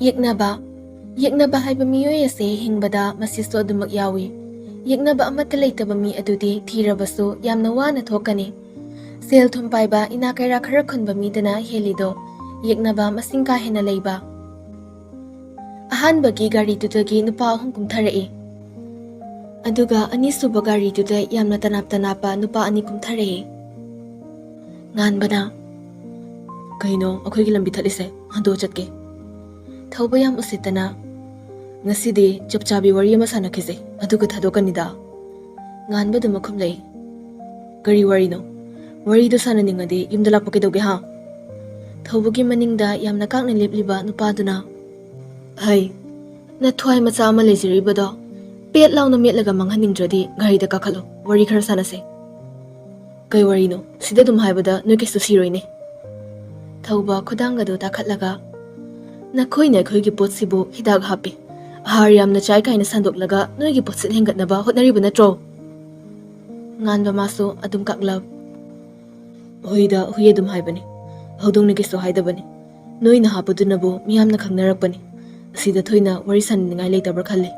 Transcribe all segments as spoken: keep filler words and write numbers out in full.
ꯌꯦꯛꯅꯕ꯫ ꯌꯦꯛꯅꯕ ꯍꯥꯏꯕ ꯃꯤꯑꯣꯏ ꯑꯁꯤ ꯍꯤꯡꯕꯗ ꯃꯁꯤꯁꯨ ꯑꯗꯨꯃꯛ ꯌꯥꯎꯏ꯫ ꯌꯦꯛꯅꯕ ꯑꯃꯠꯇ ꯂꯩꯇꯕ ꯃꯤ ꯑꯗꯨꯗꯤ ꯊꯤꯔꯕꯁꯨ ꯌꯥꯝꯅ ꯋꯥꯅ ꯊꯣꯛꯀꯅꯤ꯫ ꯁꯦꯜ ꯊꯨꯝ ꯄꯥꯏꯕ, ꯏꯅꯥ ꯀꯩꯔꯥ ꯈꯔ ꯈꯨꯟꯕ ꯃꯤꯗꯅ ꯍꯦꯜꯂꯤꯗꯣ, ꯌꯦꯛꯅꯕ ꯃꯁꯤꯡ ꯀꯥ ꯍꯦꯟꯅ ꯂꯩꯕ꯫ ꯑꯍꯥꯟꯕꯒꯤ ꯒꯥꯔꯤꯗꯨꯗꯒꯤ ꯅꯨꯄꯥ ꯑꯍꯨꯝ ꯀꯨꯝꯊꯔꯛꯏ꯫ ꯑꯗꯨꯒ ꯑꯅꯤꯁꯨꯕ ꯒꯥꯔꯤꯗꯨꯗ ꯌꯥꯝꯅ ꯇꯅꯥꯞ ꯇꯅꯥꯞꯄ ꯅꯨꯄꯥ ꯑꯅꯤ ꯀꯨꯝꯊꯔꯛꯏ꯫ ꯉꯥꯟꯕꯅ, "ꯀꯩꯅꯣ ꯑꯩꯈꯣꯏꯒꯤ ꯂꯝꯕꯤ ꯊꯠꯂꯤꯁꯦ? ꯍꯟꯗꯣꯛꯑ ꯆꯠꯀꯦ꯫" ꯊꯧꯕ ꯌꯥꯝ ꯎꯁꯤꯠꯇꯅ, "ꯉꯁꯤꯗꯤ ꯆꯞ ꯆꯥꯕꯤ ꯋꯥꯔꯤ ꯑꯃ ꯁꯥꯟꯅꯈꯤꯁꯦ, ꯑꯗꯨꯒ ꯊꯥꯗꯣꯛꯀꯅꯤꯗ꯫" ꯉꯥꯟꯕ ꯑꯗꯨꯃꯛ ꯈꯨꯝꯂꯛꯏ꯫ "ꯀꯔꯤ ꯋꯥꯔꯤꯅꯣ? ꯋꯥꯔꯤꯗꯣ ꯁꯥꯟꯅꯅꯤꯡꯉꯗꯤ ꯌꯨꯝꯗ ꯂꯥꯛꯄ ꯀꯩꯗꯧꯒꯦ, ꯍꯥ?" ꯊꯧꯕꯒꯤ ꯃꯅꯤꯡꯗ ꯌꯥꯝꯅ ꯀꯥꯛꯅ ꯂꯦꯞꯂꯤꯕ ꯅꯨꯄꯥꯗꯨꯅ, "ꯍꯩ, ꯅꯊ꯭ꯋꯥꯏ ꯃꯆꯥ ꯑꯃ ꯂꯩꯖꯔꯤꯕꯗꯣ ꯄꯦꯠ ꯂꯥꯎꯅ ꯃꯦꯠꯂꯒ ꯃꯥꯡꯍꯟꯅꯤꯡꯗ꯭ꯔꯗꯤ ꯒꯥꯔꯤꯗ ꯀꯥꯈꯠꯂꯣ, ꯋꯥꯔꯤ ꯈꯔ ꯁꯥꯟꯅꯁꯦ꯫" "ꯀꯩ ꯋꯥꯔꯤꯅꯣ? ꯁꯤꯗ ꯑꯗꯨꯝ ꯍꯥꯏꯕꯗ ꯅꯣꯏ ꯀꯩꯁꯨ ꯁꯤꯔꯣꯏꯅꯦ꯫" ꯊꯧꯕ ꯈꯨꯗꯥꯡꯒꯗꯨ ꯇꯥꯈꯠꯂꯒ, "ꯅꯈꯣꯏꯅ ꯑꯩꯈꯣꯏꯒꯤ ꯄꯣꯠꯁꯤꯕꯨ ꯍꯤꯗꯥꯛ ꯍꯥꯞꯄꯤ, ꯍꯥꯔ ꯌꯥꯝꯅ ꯆꯥꯏ ꯀꯥꯏꯅ ꯁꯟꯗꯣꯛꯂꯒ ꯅꯣꯏꯒꯤ ꯄꯣꯠꯁꯤꯠ ꯍꯦꯟꯒꯠꯅꯕ ꯍꯣꯠꯅꯔꯤꯕ ꯅꯠꯇ꯭ꯔꯣ?" ꯉꯥꯟꯕ ꯃꯥꯁꯨ ꯑꯗꯨꯝ ꯀꯥꯛꯂꯞ, "ꯍꯨꯏꯗ ꯍꯨꯏ ꯑꯗꯨꯝ ꯍꯥꯏꯕꯅꯤ, ꯍꯧꯗꯣꯡꯅ ꯀꯩꯁꯨ ꯍꯥꯏꯗꯕꯅꯤ꯫ ꯅꯣꯏꯅ ꯍꯥꯞꯄꯗꯨꯅꯕꯨ ꯃꯤꯌꯥꯝꯅ ꯈꯪꯅꯔꯛꯄꯅꯤ꯫ ꯑꯁꯤꯗ ꯊꯣꯏꯅ ꯋꯥꯔꯤ ꯁꯥꯟꯅꯅꯤꯡꯉꯥꯏ ꯂꯩꯇꯕ꯭ꯔꯥ ꯈꯜꯂꯤ꯫"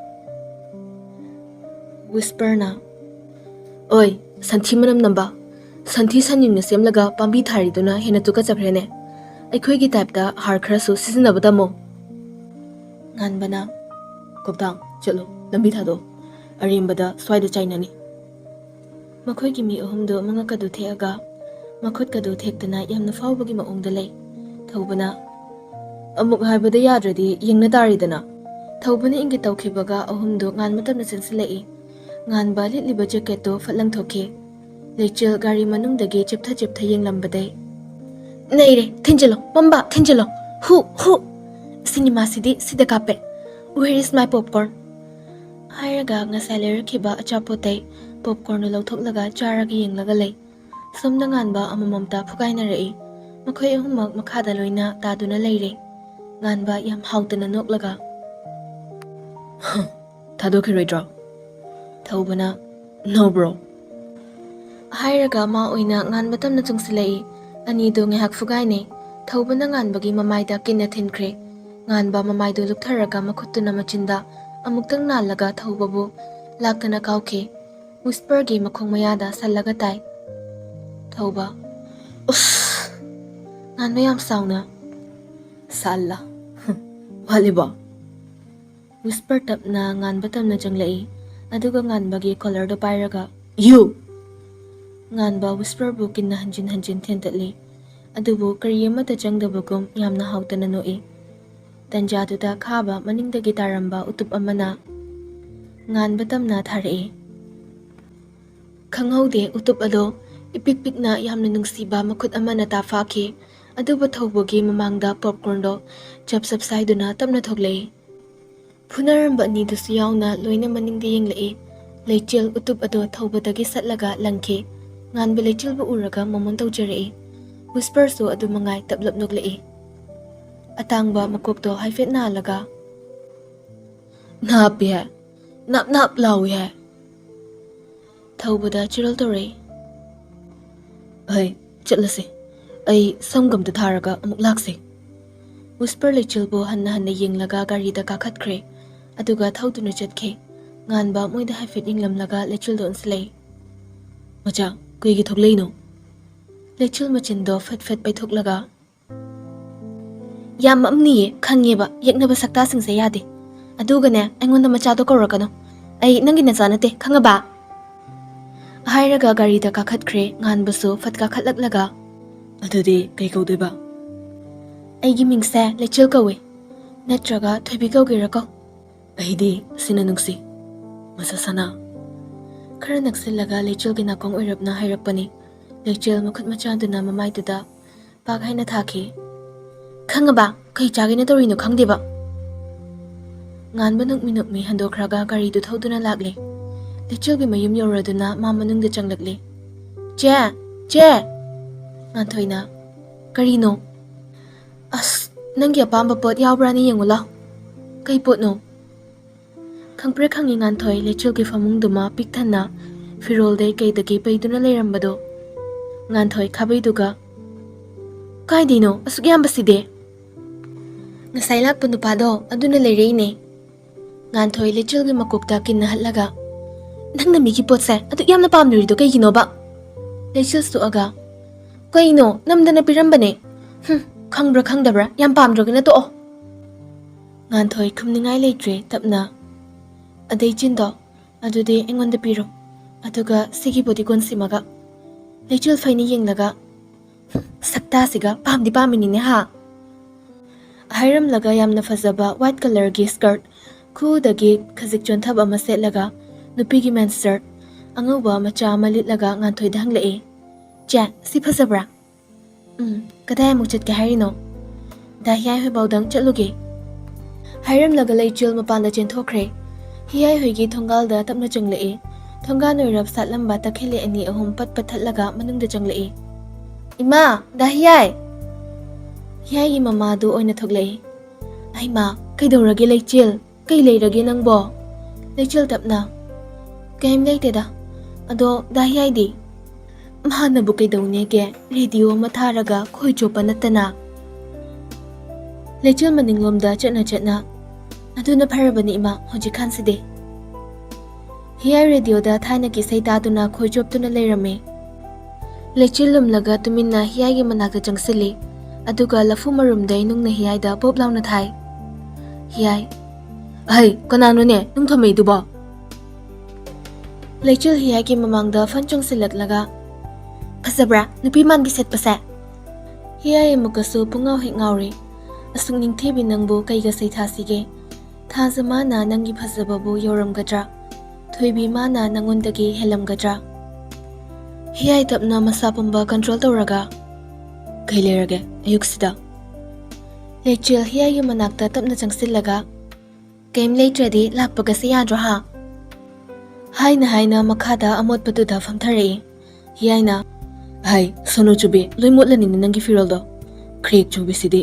ꯋꯤꯁꯄꯔꯅ, "ꯑꯣꯏ, ꯁꯟꯊꯤ ꯃꯅꯝ ꯅꯝꯕ, ꯁꯟꯊꯤ ꯁꯟꯌꯨꯡꯅ ꯁꯦꯝꯂꯒ ꯄꯥꯝꯕꯤ ꯊꯥꯔꯤꯗꯨꯅ ꯍꯦꯟꯅ ꯇꯨꯀꯠꯆꯈ꯭ꯔꯦꯅꯦ꯫ ꯑꯩꯈꯣꯏꯒꯤ ꯇꯥꯏꯞꯇ ꯍꯥꯔ ꯈꯔꯁꯨ ꯁꯤꯖꯤꯟꯅꯕ ꯇꯝꯃꯣ꯫" ꯉꯥꯟꯕꯅ, "ꯀꯣꯛꯇꯥꯡ, ꯆꯠꯂꯣ, ꯂꯝꯕꯤ ꯊꯥꯗꯣꯛꯑꯣ꯫ ꯑꯔꯦꯝꯕꯗ ꯁ꯭ꯋꯥꯏꯗ ꯆꯥꯏꯅꯅꯤ꯫" ꯃꯈꯣꯏꯒꯤ ꯃꯤ ꯑꯍꯨꯝꯗꯨ ꯃꯉꯛꯀꯗꯨ ꯊꯦꯛꯑꯒ ꯃꯈꯨꯠꯀꯗꯨ ꯊꯦꯛꯇꯅ ꯌꯥꯝꯅ ꯐꯥꯎꯕꯒꯤ ꯃꯑꯣꯡꯗ ꯂꯩ꯫ ꯊꯧꯕꯅ, "ꯑꯃꯨꯛ ꯍꯥꯏꯕꯗ ꯌꯥꯗ꯭ꯔꯗꯤ ꯌꯦꯡꯅ ꯇꯥꯔꯦꯗꯅ꯫" ꯊꯧꯕꯅ ꯏꯪꯒꯤꯠ ꯇꯧꯈꯤꯕꯒ ꯑꯍꯨꯝꯗꯨ ꯉꯥꯟꯕ ꯇꯞꯅ ꯆꯦꯟꯁꯤꯜꯂꯛꯏ꯫ ꯉꯥꯟꯕ ꯂꯤꯠꯂꯤꯕ ꯖꯦꯀꯦꯠꯇꯨ ꯐꯠ ꯂꯪꯊꯣꯛꯈꯤ꯫ ꯂꯩꯆꯤꯜ ꯒꯥꯔꯤ ꯃꯅꯨꯡꯗꯒꯤ ꯆꯤꯞꯊ ꯆꯤꯞꯊ ꯌꯦꯡꯂꯝꯕꯗꯩ, "ꯅꯩꯔꯦ! ꯊꯤꯟꯖꯤꯜꯂꯣ! ꯄꯝꯕ! ꯊꯤꯟꯖꯤꯜꯂꯣ! ꯍꯨ! ꯍꯨ! ꯁꯤꯅꯦꯃꯥꯁꯤꯗꯤ ꯁꯤꯗ ꯀꯥꯞꯄꯦ! Where is my popcorn?" ꯍꯥꯏꯔꯒ ꯉꯁꯥꯏ ꯂꯩꯔꯛꯈꯤꯕ ꯑꯆꯥꯄꯣꯠꯇꯩ ꯄꯣꯞꯀꯣꯔꯟꯗꯨ ꯂꯧꯊꯣꯛꯂꯒ ꯆꯥꯔꯒ ꯌꯦꯡꯂꯒ ꯂꯩ꯫ ꯁꯣꯝꯗ ꯉꯥꯟꯕ ꯑꯃꯃꯝꯇ ꯐꯨꯒꯥꯏꯅꯔꯛꯏ꯫ ꯃꯈꯣꯏ ꯑꯍꯨꯝꯃꯛ ꯃꯈꯥꯗ ꯂꯣꯏꯅ ꯇꯥꯗꯨꯅ ꯂꯩꯔꯦ꯫ ꯉꯥꯟꯕ ꯌꯥꯝ ꯍꯥꯎꯇꯅ ꯅꯣꯛꯂꯒ, "ꯊꯥꯗꯣꯛꯈꯤꯔꯣꯏꯗ꯭ꯔꯣ?" ꯊꯧꯕꯅ, "No bro" ꯍꯥꯏꯔꯒ ꯃꯥ ꯑꯣꯏꯅ ꯉꯥꯟꯕ ꯇꯝꯅ ꯆꯣꯡꯁꯤꯜꯂꯛꯏ꯫ ꯑꯅꯤꯗꯨ ꯉꯥꯏꯍꯥꯛ ꯐꯨꯒꯥꯏꯅꯩ꯫ ꯊꯧꯕꯅ ꯉꯥꯟꯕꯒꯤ ꯃꯃꯥꯏꯗ ꯀꯤꯟꯅ ꯊꯤꯟꯈ꯭ꯔꯦ꯫ ꯉꯥꯟꯕ ꯃꯃꯥꯏꯗꯨ ꯂꯨꯞꯊꯔꯒ ꯃꯈꯨꯠꯇꯨꯅ ꯃꯆꯤꯟꯗ ꯑꯃꯨꯛꯇꯪ ꯅꯥꯜꯂꯒ ꯊꯧꯕꯕꯨ ꯂꯥꯛꯇꯅ ꯀꯥꯎꯈꯤ꯫ ꯋꯤꯁꯄꯔꯒꯤ ꯃꯈꯣꯡ ꯃꯌꯥꯗ ꯁꯜꯂꯒ ꯇꯥꯏ꯫ ꯊꯧꯕ, "ꯎꯁ!" ꯉꯥꯟꯕ ꯌꯥꯝ ꯁꯥꯎꯅ, "ꯁꯥꯜꯂ꯫ ꯋꯥꯠꯂꯤꯕꯣ?" ꯋꯤꯁꯄꯔ ꯇꯞꯅ ꯉꯥꯟꯕ ꯇꯝꯅ ꯆꯪꯂꯛꯏ, ꯑꯗꯨꯒ ꯉꯥꯟꯕꯒꯤ ꯀꯣꯂꯔꯗꯨ ꯄꯥꯏꯔꯒ, "ꯌꯨ!" ꯉꯥꯟꯕ ꯋꯤꯁꯄꯔꯕꯨ ꯀꯤꯟꯅ ꯍꯟꯖꯤꯟ ꯍꯟꯖꯤꯟ ꯊꯦꯟꯇꯠꯂꯤ, ꯑꯗꯨꯕꯨ ꯀꯔꯤ ꯑꯃꯠꯇ ꯆꯪꯗꯕꯒꯨꯝ ꯌꯥꯝꯅ ꯍꯥꯎꯇꯅ ꯅꯣꯛꯏ꯫ ꯇꯟꯖꯥꯗꯨꯗ ꯈꯥꯕ ꯃꯅꯤꯡꯗꯒꯤ ꯇꯥꯔꯝꯕ ꯎꯇꯨꯞ ꯑꯃꯅ ꯉꯥꯟꯕ ꯇꯝꯅ ꯊꯥꯔꯛꯏ꯫ ꯈꯪꯍꯧꯗꯦ, ꯎꯇꯨꯞ ꯑꯗꯣ ꯏꯄꯤꯛ ꯄꯤꯛꯅ ꯌꯥꯝꯅ ꯅꯨꯡꯁꯤꯕ ꯃꯈꯨꯠ ꯑꯃꯅ ꯇꯥꯐꯥꯈꯤ, ꯑꯗꯨꯕꯨ ꯊꯧꯕꯒꯤ ꯃꯃꯥꯡꯗ ꯄꯣꯞꯀꯣꯔꯟꯗꯣ ꯆꯞ ꯆꯞ ꯁꯥꯏꯗꯨꯅ ꯇꯞꯅ ꯊꯣꯛꯂꯛꯏ꯫ ꯐꯨꯅꯔꯝꯕ ꯑꯅꯤꯗꯨꯁꯨ ꯌꯥꯎꯅ ꯂꯣꯏꯅ ꯃꯅꯤꯡꯗ ꯌꯦꯡꯂꯛꯏ꯫ ꯂꯩꯆꯤꯜ ꯎꯇꯨꯞ ꯑꯗꯣ ꯊꯧꯕꯗꯒꯤ ꯁꯠꯂꯒ ꯂꯪꯈꯤ꯫ ꯉꯥꯟꯕ ꯂꯩꯆꯤꯜꯕꯨ ꯎꯔꯒ ꯃꯣꯃꯣꯟ ꯇꯧꯖꯔꯛꯏ꯫ ꯋꯤꯁꯄꯔꯁꯨ ꯑꯗꯨ ꯃꯉꯥꯏ ꯇꯞꯂꯞ ꯅꯣꯛꯂꯛꯏ꯫ ꯑꯇꯥꯡꯕ ꯃꯀꯣꯛꯇꯣ ꯍꯥꯏꯐꯦꯠ ꯅꯥꯜꯂꯒ, "ꯅꯥꯞꯄꯤ ꯍꯦ, ꯅꯥꯞ ꯅꯥꯞ ꯂꯥꯎꯏ ꯍꯦ!" ꯊꯧꯕꯗ ꯆꯤꯔꯣꯜ ꯇꯧꯔꯛꯏ꯫ "ꯍꯩ, ꯆꯠꯂꯁꯤ꯫ ꯑꯩ ꯁꯝꯒ ꯑꯝꯇ ꯊꯥꯔꯒ ꯑꯃꯨꯛ ꯂꯥꯛꯁꯤ꯫" ꯋꯤꯁꯄꯔ ꯂꯩꯆꯤꯜꯕꯨ ꯍꯟꯅ ꯍꯟꯅ ꯌꯦꯡꯂꯒ ꯒꯥꯔꯤꯗ ꯀꯥꯈꯠꯈ꯭ꯔꯦ, ꯑꯗꯨꯒ ꯊꯧꯗꯨꯅ ꯆꯠꯈꯤ꯫ ꯉꯥꯟꯕ ꯃꯣꯏꯗ ꯍꯥꯏꯐꯦꯠ ꯌꯦꯡꯂꯝꯂꯒ ꯂꯩꯆꯤꯜꯗ ꯑꯣꯟꯁꯤꯜꯂꯛꯏ꯫ "ꯃꯆꯥ, ꯀꯩꯒꯤ ꯊꯣꯛꯂꯛꯏꯅꯣ?" ꯂꯩꯆꯤꯜ ꯃꯆꯤꯟꯗꯣ ꯐꯠ ꯐꯠ ꯄꯩꯊꯣꯛꯂꯒ, "ꯌꯥꯝ ꯃꯝꯅꯤꯌꯦ, ꯈꯪꯉꯦꯕ, ꯌꯦꯛꯅꯕ ꯁꯛꯇꯥꯁꯤꯡꯁꯦ ꯌꯥꯗꯦ꯫ ꯑꯗꯨꯒꯅꯦ, ꯑꯩꯉꯣꯟꯗ ꯃꯆꯥꯗꯣ ꯀꯧꯔꯛꯀꯅꯨ꯫ ꯑꯩ ꯅꯪꯒꯤ ꯅꯆꯥ ꯅꯠꯇꯦ, ꯈꯪꯉꯕ?" ꯍꯥꯏꯔꯒ ꯒꯥꯔꯤꯗ ꯀꯥꯈꯠꯈ꯭ꯔꯦ꯫ ꯉꯥꯟꯕꯁꯨ ꯐꯠ ꯀꯥꯈꯠꯂꯛꯂꯒ, "ꯑꯗꯨꯗꯤ ꯀꯩ ꯀꯧꯗꯣꯏꯕ?" "ꯑꯩꯒꯤ ꯃꯤꯡꯁꯦ ꯂꯩꯆꯤꯜ ꯀꯧꯏ, ꯅꯠꯇ꯭ꯔꯒ ꯊꯣꯏꯕꯤ ꯀꯧꯒꯦꯔꯥ ꯀꯧ?" "ꯑꯩꯗꯤ ꯁꯤꯅ ꯅꯨꯡꯁꯤ, ꯃꯁꯥ ꯁꯅꯥ꯫" ꯈꯔ ꯅꯛꯁꯤꯜꯂꯒ ꯂꯩꯆꯤꯜꯒꯤ ꯅꯥꯀꯣꯡ ꯑꯣꯏꯔꯞꯅ ꯍꯥꯏꯔꯛꯄꯅꯤ꯫ ꯂꯩꯆꯤꯜ ꯃꯈꯨꯠ ꯃꯆꯥꯗꯨꯅ ꯃꯃꯥꯏꯗꯨꯗ ꯄꯥꯛ ꯍꯥꯏꯅ ꯊꯥꯈꯤ꯫ "ꯈꯪꯉꯕ? ꯀꯩ ꯆꯥꯒꯦꯅ ꯇꯧꯔꯤꯅꯣ ꯈꯪꯗꯦꯕ꯫" ꯉꯥꯟꯕ ꯅꯣꯛꯃꯤ ꯅꯣꯛꯃꯤ ꯍꯟꯗꯣꯛꯈ꯭ꯔꯒ ꯒꯥꯔꯤꯗꯨ ꯊꯧꯗꯨꯅ ꯂꯥꯛꯂꯦ꯫ ꯂꯩꯆꯤꯜꯒꯤ ꯃꯌꯨꯝ ꯌꯧꯔꯗꯨꯅ ꯃꯥ ꯃꯅꯨꯡꯗ ꯆꯪꯂꯛꯂꯦ꯫ "ꯆꯦ! ꯆꯦ!" ꯉꯥꯟꯊꯣꯏꯅ, "ꯀꯔꯤꯅꯣ?" "ꯑꯁ, ꯅꯪꯒꯤ ꯑꯄꯥꯝꯕ ꯄꯣꯠ ꯌꯥꯎꯕ꯭ꯔꯥꯅ ꯌꯦꯡꯉꯨ ꯂꯥꯎ꯫" "ꯀꯩ ꯄꯣꯠꯅꯣ?" ꯈꯪꯄ꯭ꯔꯦꯛ ꯈꯪꯉꯤ ꯉꯥꯟꯊꯣꯏ ꯂꯩꯆꯤꯜꯒꯤ ꯐꯃꯨꯡꯗꯨꯃ ꯄꯤꯛ ꯊꯟꯅ ꯐꯤꯔꯣꯜꯗꯩ ꯀꯩꯗꯒꯤ ꯄꯩꯗꯨꯅ ꯂꯩꯔꯝꯕꯗꯣ꯫ ꯉꯥꯟꯊꯣꯏ ꯈꯥꯕꯩꯗꯨꯒ, "ꯀꯥꯏꯗꯩꯅꯣ ꯑꯁꯨꯛ ꯌꯥꯝꯕꯁꯤꯗꯤ?" "ꯉꯁꯥꯏ ꯂꯥꯛꯄ ꯅꯨꯄꯥꯗꯣ ꯑꯗꯨꯅ ꯂꯩꯔꯛꯏꯅꯦ꯫" ꯉꯥꯟꯊꯣꯏ ꯂꯩꯆꯤꯜꯒꯤ ꯃꯀꯣꯛꯇ ꯀꯤꯟꯅ ꯍꯠꯂꯒ, "ꯅꯪꯅ ꯃꯤꯒꯤ ꯄꯣꯠꯁꯦ ꯑꯗꯨꯛ ꯌꯥꯝꯅ ꯄꯥꯝꯅꯔꯤꯗꯣ ꯀꯩꯒꯤꯅꯣꯕ?" ꯂꯩꯆꯤꯜ ꯁꯨꯛꯑꯒ, "ꯀꯩꯅꯣ, ꯅꯝꯗꯅ ꯄꯤꯔꯝꯕꯅꯦ꯫ ꯍꯨꯝ, ꯈꯪꯕ꯭ꯔꯥ ꯈꯪꯗꯕ꯭ꯔꯥ, ꯌꯥꯝ ꯄꯥꯝꯗ꯭ꯔꯒꯅ ꯇꯣꯛꯑꯣ꯫" ꯉꯥꯟꯊꯣꯏ ꯈꯨꯝꯅꯤꯡꯉꯥꯏ ꯂꯩꯇ꯭ꯔꯦ꯫ ꯇꯞꯅ, "ꯑꯗꯩ ꯆꯤꯟꯗꯣ, ꯑꯗꯨꯗꯤ ꯑꯩꯉꯣꯟꯗ ꯄꯤꯔꯣ, ꯑꯗꯨꯒ ꯁꯤꯒꯤ ꯕꯣꯗꯤꯀꯣꯟꯁꯤꯃꯒ꯫" ꯂꯩꯆꯤꯜ ꯐꯩꯅ ꯌꯦꯡꯂꯒ, "ꯁꯛꯇꯥꯁꯤꯒ ꯄꯥꯝꯗꯤ ꯄꯥꯝꯃꯤꯅꯤꯅꯦ ꯍꯥ?" ꯍꯥꯏꯔꯝꯂꯒ ꯌꯥꯝꯅ ꯐꯖꯕ ꯋꯥꯏꯠ ꯀꯂꯔꯒꯤ ꯁ꯭ꯀꯔꯠ, ꯈꯨꯗꯒꯤ ꯈꯖꯤꯛ ꯆꯣꯟꯊꯕ ꯑꯃ ꯁꯦꯠꯂꯒ, ꯅꯨꯄꯤꯒꯤ ꯃꯦꯟꯁ ꯁꯔꯠ ꯑꯉꯧꯕ ꯃꯆꯥ ꯑꯃ ꯂꯤꯠꯂꯒ ꯉꯥꯟꯊꯣꯏꯗ ꯍꯪꯂꯛꯏ꯫ "ꯆꯦ, ꯁꯤ ꯐꯖꯕ꯭ꯔꯥ?" "ꯎꯝ, ꯀꯗꯥꯏ ꯑꯃꯨꯛ ꯆꯠꯀꯦ ꯍꯥꯏꯔꯤꯅꯣ?" "ꯗꯥ ꯍꯤꯌꯥꯏ ꯍꯣꯏꯐꯥꯎꯗꯪ ꯆꯠꯂꯨꯒꯦ꯫" ꯍꯥꯏꯔꯝꯂꯒ ꯂꯩꯆꯤꯜ ꯃꯄꯥꯟꯗ ꯆꯦꯟꯊꯣꯛꯈ꯭ꯔꯦ꯫ ꯍꯤꯌꯥꯏ ꯍꯣꯏꯒꯤ ꯊꯣꯡꯒꯥꯜꯗ ꯇꯞꯅ ꯆꯪꯂꯛꯏ꯫ ꯊꯣꯡꯒꯥꯜ ꯑꯣꯏꯔꯞ ꯁꯥꯠꯂꯝꯕ ꯇꯈꯦꯜꯂꯩ ꯑꯅꯤ ꯑꯍꯨꯝ ꯄꯠ ꯄꯠ ꯊꯠꯂꯒ ꯃꯅꯨꯡꯗ ꯆꯪꯂꯛꯏ꯫ "ꯏꯃꯥ, ꯗꯥ ꯍꯤꯌꯥꯏ!" ꯍꯤꯌꯥꯏꯒꯤ ꯃꯃꯥꯗꯨ ꯑꯣꯏꯅ ꯊꯣꯛꯂꯛꯏ꯫ "ꯑꯩꯃꯥ, ꯀꯩꯗꯧꯔꯒꯦ ꯂꯩꯆꯤꯜ? ꯀꯩ ꯂꯩꯔꯒꯦ ꯅꯪꯕꯣ?" ꯂꯩꯆꯤꯜ ꯇꯞꯅ, "ꯀꯩꯝ ꯂꯩꯇꯦꯗ꯫ ꯑꯗꯣ ꯗꯥ ꯍꯤꯌꯥꯏꯗꯤ?" "ꯃꯥꯅꯕꯨ ꯀꯩꯗꯧꯅꯦꯒꯦ, ꯔꯦꯗꯤꯑꯣ ꯑꯃ ꯊꯥꯔꯒ ꯈꯣꯏ ꯆꯣꯞꯄ ꯅꯠꯇꯅ?" ꯂꯩꯆꯤꯜ ꯃꯅꯤꯡꯂꯣꯝꯗ ꯆꯠꯅ ꯆꯠꯅ, "ꯑꯗꯨꯅ ꯐꯔꯕꯅꯤ ꯏꯃꯥ, ꯍꯧꯖꯤꯛꯀꯥꯟꯁꯤꯗꯤ꯫" ꯍꯤꯌꯥꯏ ꯔꯦꯗꯤꯑꯣꯗ ꯊꯥꯏꯅꯒꯤ ꯏꯁꯩ ꯇꯥꯗꯨꯅ ꯈꯣꯏ ꯆꯣꯞꯇꯨꯅ ꯂꯩꯔꯝꯃꯤ꯫ ꯂꯩꯆꯤꯜ ꯂꯨꯝꯂꯒ ꯇꯨꯃꯤꯟꯅ ꯍꯤꯌꯥꯏꯒꯤ ꯃꯅꯥꯛꯇ ꯆꯪꯁꯤꯜꯂꯤ, ꯑꯗꯨꯒ ꯂꯐꯨ ꯃꯔꯨꯝꯗꯩ ꯅꯨꯡꯅ ꯍꯤꯌꯥꯏꯗ ꯄꯣꯞ ꯂꯥꯎꯅ ꯊꯥꯏ꯫ ꯍꯤꯌꯥꯏ, "ꯑꯍꯩ, ꯀꯅꯥꯅꯣꯅꯦ ꯅꯨꯡ ꯊꯝꯃꯛꯏꯗꯨꯕꯣ?" ꯂꯩꯆꯤꯜ ꯍꯤꯌꯥꯏꯒꯤ ꯃꯃꯥꯡꯗ ꯐꯟ ꯆꯣꯡꯁꯤꯜꯂꯛꯂꯒ, "ꯐꯖꯕ꯭ꯔꯥ ꯅꯨꯄꯤ ꯃꯥꯟꯕꯤ ꯁꯦꯠꯄꯁꯦ?" ꯍꯤꯌꯥꯏ ꯑꯃꯨꯛꯀꯁꯨ ꯄꯨꯡꯉꯥꯎ ꯍꯦꯛ ꯉꯥꯎꯔꯤ꯫ "ꯑꯁꯨꯛ ꯅꯤꯡꯊꯤꯕꯤ ꯅꯪꯕꯨ ꯀꯩꯒ ꯁꯩꯊꯥꯁꯤꯒꯦ? ꯊꯥꯖ ꯃꯥꯅ ꯅꯪꯒꯤ ꯐꯖꯕꯕꯨ ꯌꯧꯔꯝꯒꯗ꯭ꯔꯥ? ꯊꯣꯏꯕꯤ ꯃꯥꯅ ꯅꯪꯉꯣꯟꯗꯒꯤ ꯍꯦꯜꯂꯝꯒꯗ꯭ꯔꯥ?" ꯍꯤꯌꯥꯏ ꯇꯞꯅ ꯃꯁꯥ ꯄꯨꯝꯕ ꯀꯟꯇ꯭ꯔꯣꯜ ꯇꯧꯔꯒ, "ꯀꯩ ꯂꯩꯔꯒꯦ ꯑꯌꯨꯛꯁꯤꯗ?" ꯂꯩꯆꯤꯜ ꯍꯤꯌꯥꯏꯒꯤ ꯃꯅꯥꯛꯇ ꯇꯞꯅ ꯆꯪꯁꯤꯜꯂꯒ, "ꯀꯩꯝ ꯂꯩꯇ꯭ꯔꯗꯤ ꯂꯥꯛꯄꯒꯁꯦ ꯌꯥꯗ꯭ꯔꯣ ꯍꯥ?" ꯍꯥꯏꯅ ꯍꯥꯏꯅ ꯃꯈꯥꯗ ꯑꯃꯣꯠꯄꯗꯨꯗ ꯐꯝꯊꯔꯛꯏ꯫ ꯍꯤꯌꯥꯏꯅ, "ꯍꯥꯏ, ꯁꯣꯅꯨ ꯆꯨꯕꯤ, ꯂꯣꯏ ꯃꯣꯠꯂꯅꯤꯅꯦ ꯅꯪꯒꯤ ꯐꯤꯔꯣꯜꯗꯣ꯫ ꯀ꯭ꯔꯦꯛ ꯆꯨꯕꯤꯁꯤꯗꯤ꯫"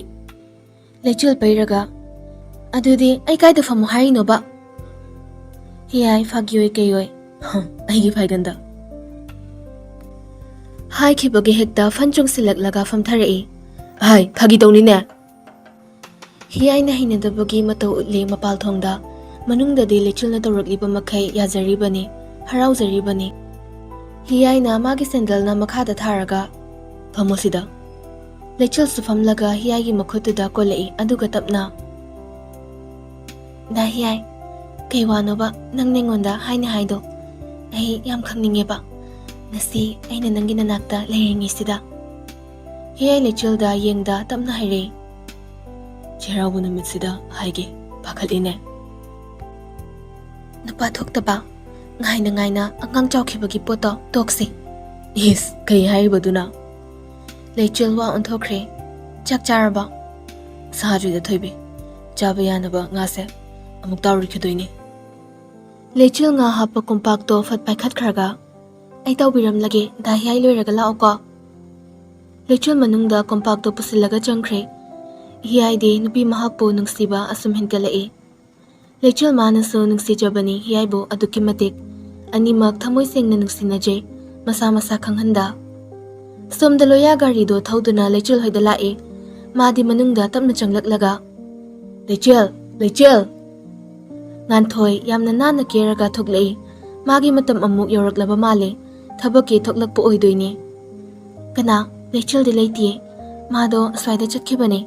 ꯂꯩꯆꯤꯜ ꯄꯩꯔꯒ, "ꯑꯗꯨꯗꯤ ꯑꯩ ꯀꯥꯏꯗ ꯐꯝꯃꯣ ꯍꯥꯏꯔꯤꯅꯣꯕ?" ꯍꯤꯌꯥꯏ ꯐꯥꯒꯤ ꯑꯣꯏ ꯀꯩ ꯑꯣꯏ, "ꯍꯝ, ꯑꯩꯒꯤ ꯐꯥꯏꯒꯟꯗ꯫" ꯍꯥꯏꯈꯤꯕꯒꯤ ꯍꯦꯛꯇ ꯐꯟ ꯆꯣꯡꯁꯤꯜꯂꯛꯂꯒ ꯐꯝꯊꯔꯛꯏ꯫ "ꯍꯥꯏ, ꯐꯥꯒꯤ ꯇꯧꯅꯤꯅꯦ꯫" ꯍꯤꯌꯥꯏꯅ ꯍꯩꯅꯗꯕꯒꯤ ꯃꯇꯧ ꯎꯠꯂꯤ ꯃꯄꯥꯜ ꯊꯣꯡꯗ꯫ ꯃꯅꯨꯡꯗꯗꯤ ꯂꯩꯆꯤꯜꯅ ꯇꯧꯔꯛꯂꯤꯕ ꯃꯈꯩ ꯌꯥꯖꯔꯤꯕꯅꯤ, ꯍꯔꯥꯎꯖꯔꯤꯕꯅꯤ꯫ ꯍꯤꯌꯥꯏꯅ ꯃꯥꯒꯤ ꯁꯦꯟꯗꯜꯅ ꯃꯈꯥꯗ ꯊꯥꯔꯒ, "ꯐꯝꯃꯣ ꯁꯤꯗ꯫" ꯂꯩꯆꯤꯜꯁꯨ ꯐꯝꯂꯒ ꯍꯤꯌꯥꯏꯒꯤ ꯃꯈꯨꯠꯇꯨꯗ ꯀꯣꯜꯂꯛꯏ, ꯑꯗꯨꯒ ꯇꯞꯅ, "ꯗꯥ ꯍꯤꯌꯥꯏ, ꯀꯩ ꯋꯥꯅꯣꯕ ꯅꯪꯅ ꯑꯩꯉꯣꯟꯗ ꯍꯥꯏꯅꯤ ꯍꯥꯏꯗꯣ? ꯑꯩ ꯌꯥꯝ ꯈꯪꯅꯤꯡꯉꯦꯕ, ꯉꯁꯤ ꯑꯩꯅ ꯅꯪꯒꯤ ꯅꯅꯥꯛꯇ ꯂꯩꯔꯤꯉꯩꯁꯤꯗ꯫" ꯍꯤꯌꯥꯏ ꯂꯩꯆꯤꯜꯗ ꯌꯦꯡꯗ ꯇꯞꯅ ꯍꯥꯏꯔꯛꯏ, "ꯆꯩꯔꯥꯎꯕ ꯅꯨꯃꯤꯠꯁꯤꯗ ꯍꯥꯏꯒꯦ ꯄꯥꯈꯠꯂꯤꯅꯦ꯫" "ꯅꯨꯄꯥ ꯊꯣꯛꯇꯕ, ꯉꯥꯏꯅ ꯉꯥꯏꯅ ꯑꯉꯥꯡ ꯆꯥꯎꯈꯤꯕꯒꯤ ꯄꯣꯠꯇꯣ ꯇꯣꯛꯁꯤ꯫" "ꯏꯁ, ꯀꯩ ꯍꯥꯏꯔꯤꯕꯗꯨꯅ?" ꯂꯩꯆꯤꯜ ꯋꯥ ꯑꯣꯟꯊꯣꯛꯈ꯭ꯔꯦ꯫ "ꯆꯥꯛ ꯆꯥꯔꯕ?" "ꯆꯥꯗ꯭ꯔꯤꯗ ꯊꯣꯏꯕꯤ, ꯆꯥꯕ ꯌꯥꯅꯕ ꯉꯥꯁꯦ ꯑꯃꯨꯛ ꯇꯥꯎꯔꯨꯈꯤꯗꯣꯏꯅꯤ꯫" ꯂꯩꯆꯤꯜ ꯉꯥ ꯍꯥꯞꯄ ꯀꯣꯝꯄꯥꯛꯇꯣ ꯐꯠ ꯄꯥꯏꯈꯠꯈ꯭ꯔꯒ, "ꯑꯩ ꯇꯥꯎꯕꯤꯔꯝꯂꯒꯦ, ꯗꯥ ꯍꯤꯌꯥꯏ ꯂꯣꯏꯔꯒ ꯂꯥꯛꯑꯣꯀꯣ꯫" ꯂꯩꯆꯤꯜ ꯃꯅꯨꯡꯗ ꯀꯣꯝꯄꯥꯛꯇꯣ ꯄꯨꯁꯤꯜꯂꯒ ꯆꯪꯈ꯭ꯔꯦ꯫ ꯍꯤꯌꯥꯏꯗꯤ ꯅꯨꯄꯤ ꯃꯍꯥꯛꯄꯨ ꯅꯨꯡꯁꯤꯕ ꯑꯁꯨꯝ ꯍꯦꯟꯒꯠꯂꯛꯏ꯫ ꯂꯩꯆꯤꯜ ꯃꯥꯅꯁꯨ ꯅꯨꯡꯁꯤꯖꯕꯅꯤ ꯍꯤꯌꯥꯏꯕꯨ ꯑꯗꯨꯛꯀꯤ ꯃꯇꯤꯛ꯫ ꯑꯅꯤꯃꯛ ꯊꯃꯣꯏ ꯁꯦꯡꯅ ꯅꯨꯡꯁꯤꯅꯖꯩ, ꯃꯁꯥ ꯃꯁꯥ ꯈꯪꯍꯟꯗ꯫ ꯁꯣꯝꯗ ꯂꯣꯌꯥ ꯒꯥꯔꯤꯗꯣ ꯊꯧꯗꯨꯅ ꯂꯩꯆꯤꯜ ꯍꯣꯏꯗ ꯂꯥꯛꯏ꯫ ꯃꯥꯗꯤ ꯃꯅꯨꯡꯗ ꯇꯞꯅ ꯆꯪꯂꯛꯂꯒ, "ꯂꯩꯆꯤꯜ! ꯂꯩꯆꯤꯜ!" ꯉꯥꯟꯊꯣꯏ ꯌꯥꯝꯅ ꯅꯥꯟꯅ ꯀꯦꯔꯒ ꯊꯣꯛꯂꯛꯏ꯫ ꯃꯥꯒꯤ ꯃꯇꯝ ꯑꯃꯨꯛ ꯌꯧꯔꯛꯂꯕ ꯃꯥꯜꯂꯦ꯫ ꯊꯕꯛꯀꯤ ꯊꯣꯛꯂꯛꯄ ꯑꯣꯏꯗꯣꯏꯅꯦ꯫ "ꯀꯅꯥ? ꯂꯩꯆꯤꯜꯗꯤ ꯂꯩꯇꯤꯌꯦ꯫ ꯃꯥꯗꯣ ꯑꯁ꯭ꯋꯥꯏꯗ ꯆꯠꯈꯤꯕꯅꯦ꯫"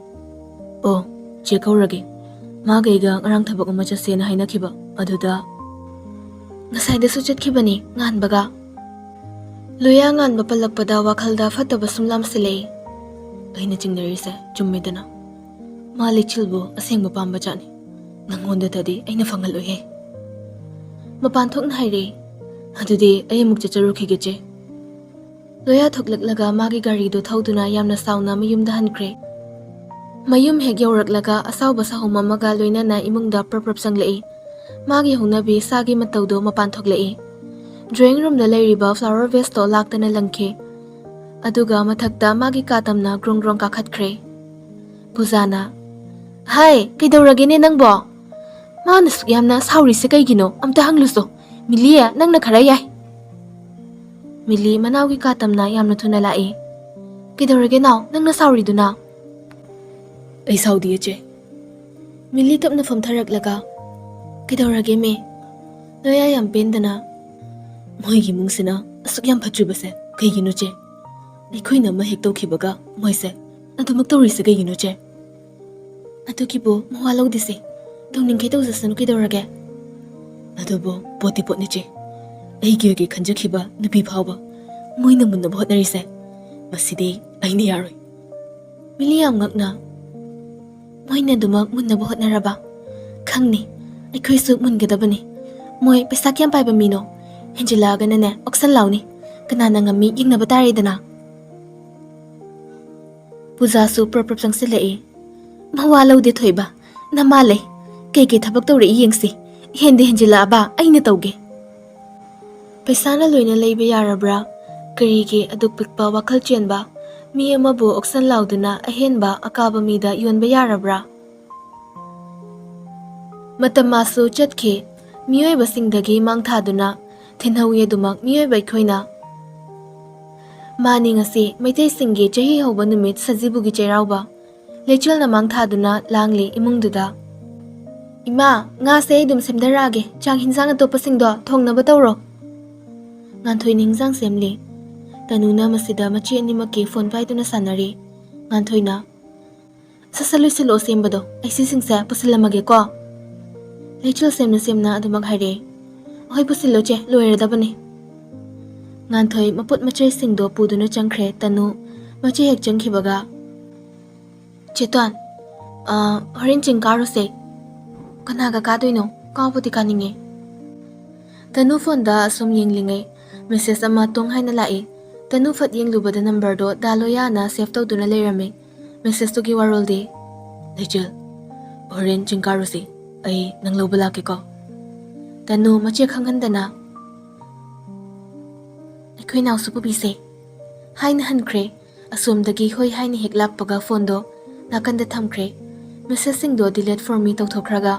"ꯑꯣ, ꯆꯦꯛ ꯀꯧꯔꯒꯦ꯫ ꯃꯥꯒ ꯑꯩꯒ ꯉꯔꯥꯡ ꯊꯕꯛ ꯑꯃ ꯆꯠꯁꯦꯅ ꯍꯥꯏꯅꯈꯤꯕ꯫ ꯑꯗꯨꯗ ꯉꯁꯥꯏꯗꯁꯨ ꯆꯠꯈꯤꯕꯅꯦ, ꯉꯥꯟꯕꯒ꯫" ꯂꯣꯌꯥ ꯉꯥꯟꯕ ꯄꯜꯂꯛꯄꯗ ꯋꯥꯈꯜꯗ ꯐꯠꯇꯕ ꯁꯨꯝ ꯂꯥꯝꯁꯤꯜꯂꯛꯏ꯫ "ꯑꯩꯅ ꯆꯤꯡꯅꯔꯤꯁꯦ ꯆꯨꯝꯃꯦꯗꯅ꯫ ꯃꯥ ꯂꯩꯆꯤꯜꯕꯨ ꯑꯁꯦꯡꯕ ꯄꯥꯝꯕ ꯖꯥꯠꯅꯤ꯫ ꯅꯪꯉꯣꯟꯗꯇꯗꯤ ꯑꯩꯅ ꯐꯪꯍꯜꯂꯣꯏꯍꯦ꯫" ꯃꯄꯥꯟ ꯊꯣꯛꯅ ꯍꯥꯏꯔꯛꯏ, "ꯑꯗꯨꯗꯤ ꯑꯩ ꯑꯃꯨꯛ ꯆꯠꯆꯔꯨꯈꯤꯒꯦ, ꯆꯦ꯫" ꯂꯣꯌꯥ ꯊꯣꯛꯂꯛꯂꯒ ꯃꯥꯒꯤ ꯒꯥꯔꯤꯗꯨ ꯊꯧꯗꯨꯅ ꯌꯥꯝꯅ ꯁꯥꯎꯅ ꯃꯌꯨꯝꯗ ꯍꯟꯈ꯭ꯔꯦ꯫ ꯃꯌꯨꯝ ꯍꯦꯛ ꯌꯧꯔꯛꯂꯒ ꯑꯁꯥꯎꯕ ꯁꯥꯍꯨꯝ ꯑꯃꯒ ꯂꯣꯏꯅꯅ ꯏꯃꯨꯡꯗ ꯄ꯭ꯔꯞ ꯄ꯭ꯔꯞ ꯆꯪꯂꯛꯏ꯫ ꯃꯥꯒꯤ ꯍꯧꯅꯕꯤ ꯁꯥꯒꯤ ꯃꯇꯧꯗꯣ ꯃꯄꯥꯟ ꯊꯣꯛꯂꯛꯏ꯫ ꯗ꯭ꯔꯣꯌꯤꯡ ꯔꯨꯝꯗ ꯂꯩꯔꯤꯕ ꯐ꯭ꯂꯥꯋꯔ ꯚꯦꯁꯇꯣ ꯂꯥꯛꯇꯅ ꯂꯪꯈꯤ꯫ ꯑꯗꯨꯒ ꯃꯊꯛꯇ ꯃꯥꯒꯤ ꯀꯥ ꯇꯝꯅ ꯒ꯭ꯔꯣꯡ ꯒ꯭ꯔꯣꯡ ꯀꯥꯈꯠꯈ꯭ꯔꯦ꯫ ꯄꯨꯖꯥꯅ, "ꯍꯥꯏ, ꯀꯩꯗꯧꯔꯒꯦꯅꯦ ꯅꯪꯕꯣ? ꯃꯥꯅ ꯁꯨꯛ ꯌꯥꯝꯅ ꯁꯥꯎꯔꯤꯁꯦ ꯀꯩꯒꯤꯅꯣ? ꯑꯝꯇ ꯍꯪꯂꯨꯁꯣ꯫ ꯃꯤꯂꯤ, ꯅꯪꯅ ꯈꯔ ꯌꯥꯏ꯫" ꯃꯤꯂꯤ ꯃꯅꯥꯎꯒꯤ ꯀꯥ ꯇꯝꯅ ꯌꯥꯝꯅ ꯊꯨꯅ ꯂꯥꯛꯏ꯫ "ꯀꯩꯗꯧꯔꯒꯦ ꯅꯥꯎ, ꯅꯪꯅ ꯁꯥꯎꯔꯤꯗꯨꯅ?" "ꯑꯩ ꯁꯥꯎꯗꯤꯌꯦ ꯆꯦ꯫ ꯃꯤꯂꯤ ꯇꯞꯅ ꯐꯝꯊꯔꯛꯂꯒ, "ꯀꯩꯗꯧꯔꯒꯦ, ꯃꯦ? ꯂꯣꯌꯥ ꯌꯥꯝ ꯄꯦꯟꯗꯅ, ꯃꯣꯏꯒꯤ ꯏꯃꯨꯡꯁꯤꯅ ꯑꯁꯨꯛ ꯌꯥꯝ ꯐꯠꯇ꯭ꯔꯤꯕꯁꯦ ꯀꯩꯒꯤꯅꯣ, ꯆꯦ? ꯑꯩꯈꯣꯏꯅ ꯑꯃ ꯍꯦꯛ ꯇꯧꯈꯤꯕꯒ ꯃꯣꯏꯁꯦ ꯑꯗꯨꯃꯛ ꯇꯧꯔꯤꯁꯦ ꯀꯩꯒꯤꯅꯣ, ꯆꯦ?" "ꯑꯗꯨꯒꯤꯕꯨ ꯃꯋꯥ ꯂꯧꯗꯦꯁꯦ, ꯇꯧꯅꯤꯡꯈꯩ ꯇꯧꯖꯁꯅꯨ, ꯀꯩꯗꯧꯔꯒꯦ?" "ꯑꯗꯨꯕꯨ ꯄꯣꯠꯇꯤ ꯄꯣꯠꯅꯤ, ꯆꯦ꯫ ꯑꯩꯒꯤ ꯑꯣꯏꯒꯦ ꯈꯟꯖꯈꯤꯕ ꯅꯨꯄꯤ ꯐꯥꯎꯕ ꯃꯣꯏꯅ ꯃꯨꯟꯅꯕ ꯍꯣꯠꯅꯔꯤꯁꯦ, ꯃꯁꯤꯗꯤ ꯑꯩꯅ ꯌꯥꯔꯣꯏ꯫" ꯃꯤꯂꯤ ꯌꯥꯝ ꯉꯛꯅ, "ꯃꯣꯏꯅ ꯑꯗꯨꯃꯛ ꯃꯨꯟꯅꯕ ꯍꯣꯠꯅꯔꯕ? ꯈꯪꯅꯤ, ꯑꯩꯈꯣꯏꯁꯨ ꯃꯨꯟꯒꯗꯕꯅꯤ꯫ ꯃꯣꯏ ꯄꯩꯁꯥ ꯀꯌꯥꯝ ꯄꯥꯏꯕ ꯃꯤꯅꯣ? ꯍꯦꯟꯖꯤꯜꯂꯛꯑꯒꯅꯅꯦ, ꯑꯣꯛꯁꯟ ꯂꯥꯎꯅꯤ꯫ ꯀꯅꯥꯅ ꯉꯝꯃꯤ ꯌꯦꯡꯅꯕ ꯇꯥꯔꯦꯗꯅ꯫" ꯄꯨꯖꯥꯁꯨ ꯄ꯭ꯔꯞ ꯄ꯭ꯔꯞ ꯆꯪꯁꯤꯜꯂꯛꯏ꯫ "ꯃꯋꯥ ꯂꯧꯗꯦ, ꯊꯣꯏꯕ, ꯅꯃꯥ ꯂꯩ꯫ ꯀꯩꯀꯩ ꯊꯕꯛ ꯇꯧꯔꯛꯏ ꯌꯦꯡꯁꯤ꯫ ꯍꯦꯟꯗꯤ ꯍꯦꯟꯖꯤꯜꯂꯛꯑꯕ ꯑꯩꯅ ꯇꯧꯒꯦ꯫" "ꯄꯩꯁꯥꯅ ꯂꯣꯏꯅ ꯂꯩꯕ ꯌꯥꯔꯕ꯭ꯔꯥ? ꯀꯔꯤꯒꯤ ꯑꯗꯨꯛ ꯄꯤꯛꯄ ꯋꯥꯈꯜ ꯆꯦꯟꯕ ꯃꯤ ꯑꯃꯕꯨ ꯑꯣꯛꯁꯟ ꯂꯥꯎꯗꯨꯅ ꯑꯍꯦꯟꯕ ꯑꯀꯥꯕ ꯃꯤꯗ ꯌꯣꯟꯕ ꯌꯥꯔꯕ꯭ꯔꯥ?" ꯃꯇꯝ ꯃꯥꯁꯨ ꯆꯠꯈꯤ꯫ ꯃꯤꯑꯣꯏꯕꯁꯤꯡꯗꯒꯤ ꯃꯥꯡ ꯊꯥꯗꯨꯅ ꯊꯤꯟꯍꯧꯏ ꯑꯗꯨꯃꯛ ꯃꯤꯑꯣꯏꯕ ꯑꯩꯈꯣꯏꯅ꯫ ꯃꯥꯅꯤ, ꯉꯁꯤ ꯃꯩꯇꯩꯁꯤꯡꯒꯤ ꯆꯍꯤ ꯍꯧꯕ ꯅꯨꯃꯤꯠ ꯁꯖꯤꯕꯨꯒꯤ ꯆꯩꯔꯥꯎꯕ꯫ ꯂꯩꯆꯤꯜꯅ ꯃꯥꯡ ꯊꯥꯗꯨꯅ ꯂꯥꯡꯂꯤ ꯏꯃꯨꯡꯗꯨꯗ꯫ "ꯏꯃꯥ, ꯉꯥꯁꯦ ꯑꯩ ꯑꯗꯨꯝ ꯁꯦꯝꯗꯔꯛꯑꯒꯦ, ꯆꯥꯛ ꯍꯤꯟꯖꯥꯡ ꯑꯇꯣꯞꯄꯁꯤꯡꯗꯣ ꯊꯣꯡꯅꯕ ꯇꯧꯔꯣ꯫" ꯉꯥꯟꯊꯣꯏꯅ ꯍꯤꯟꯖꯥꯡ ꯁꯦꯝꯂꯤ꯫ ꯇꯅꯨꯅ ꯃꯁꯤꯗ ꯃꯆꯦ ꯑꯅꯤꯃꯛꯀꯤ ꯐꯣꯟ ꯄꯥꯏꯗꯨꯅ ꯁꯥꯟꯅꯔꯤ꯫ ꯉꯥꯟꯊꯣꯏꯅ, "ꯁꯠ ꯁꯠ ꯂꯣꯏꯁꯤꯜꯂꯛꯑꯣ ꯁꯦꯝꯕꯗꯣ, ꯑꯩ ꯁꯤꯁꯤꯡꯁꯦ ꯄꯨꯁꯤꯜꯂꯝꯃꯒꯦꯀꯣ꯫" ꯂꯩꯆꯤꯜ ꯁꯦꯝꯅ ꯁꯦꯝꯅ ꯑꯗꯨꯃꯛ ꯍꯥꯏꯔꯛꯑꯦ꯫ "ꯍꯣꯏ, ꯄꯨꯁꯤꯜꯂꯣ ꯆꯦ, ꯂꯣꯏꯔꯗꯕꯅꯤ꯫" ꯉꯥꯟꯊꯣꯏ ꯃꯄꯣꯠ ꯃꯆꯩꯁꯤꯡꯗꯣ ꯄꯨꯗꯨꯅ ꯆꯪꯈ꯭ꯔꯦ꯫ ꯇꯅꯨ ꯃꯆꯦ ꯍꯦꯛ ꯆꯪꯈꯤꯕꯒ, "ꯆꯦ ꯇꯣꯟ, ꯑ, ꯍꯣꯔꯦꯟ ꯆꯤꯡ ꯀꯥꯔꯨꯁꯦ꯫" "ꯀꯅꯥꯒ ꯀꯥꯗꯣꯏꯅꯣ? ꯀꯥꯕꯨꯗꯤ ꯀꯥꯅꯤꯡꯉꯦ꯫" ꯇꯅꯨ ꯐꯣꯟꯗ ꯑꯁꯨꯝ ꯌꯦꯡꯂꯤꯉꯩ ꯃꯦꯁꯦꯖ ꯑꯃ ꯇꯣꯡ ꯍꯥꯏꯅ ꯂꯥꯛꯏ꯫ ꯇꯅꯨ ꯐꯠ ꯌꯦꯡꯂꯨꯕꯗ ꯅꯝꯕꯔꯗꯣ ꯗꯥ ꯂꯣꯌꯥꯅ ꯁꯦꯚ ꯇꯧꯗꯨꯅ ꯂꯩꯔꯝꯃꯤ꯫ ꯃꯦꯁꯦꯖꯇꯨꯒꯤ ꯋꯥꯔꯣꯜꯗꯤ, "ꯂꯩꯆꯤꯜ, ꯍꯣꯔꯦꯟ ꯆꯤꯡ ꯀꯥꯔꯨꯁꯤ꯫ ꯑꯩ ꯅꯪ ꯂꯧꯕ ꯂꯥꯛꯀꯦꯀꯣ꯫" ꯇꯅꯨ ꯃꯆꯦ ꯈꯪꯍꯟꯗꯅ, "ꯑꯩꯈꯣꯏ ꯅꯥꯎꯁꯨ ꯄꯨꯕꯤꯁꯦ" ꯍꯥꯏꯅ ꯍꯟꯈ꯭ꯔꯦ꯫ ꯑꯁꯣꯝꯗꯒꯤ ꯍꯣꯏ ꯍꯥꯏꯅ ꯍꯦꯛ ꯂꯥꯛꯄꯒ ꯐꯣꯟꯗꯣ ꯅꯥꯀꯟꯗ ꯊꯝꯈ꯭ꯔꯦ꯫ ꯃꯦꯁꯦꯖꯁꯤꯡꯗꯣ delete for me ꯇꯧꯊꯣꯛꯈ꯭ꯔꯒ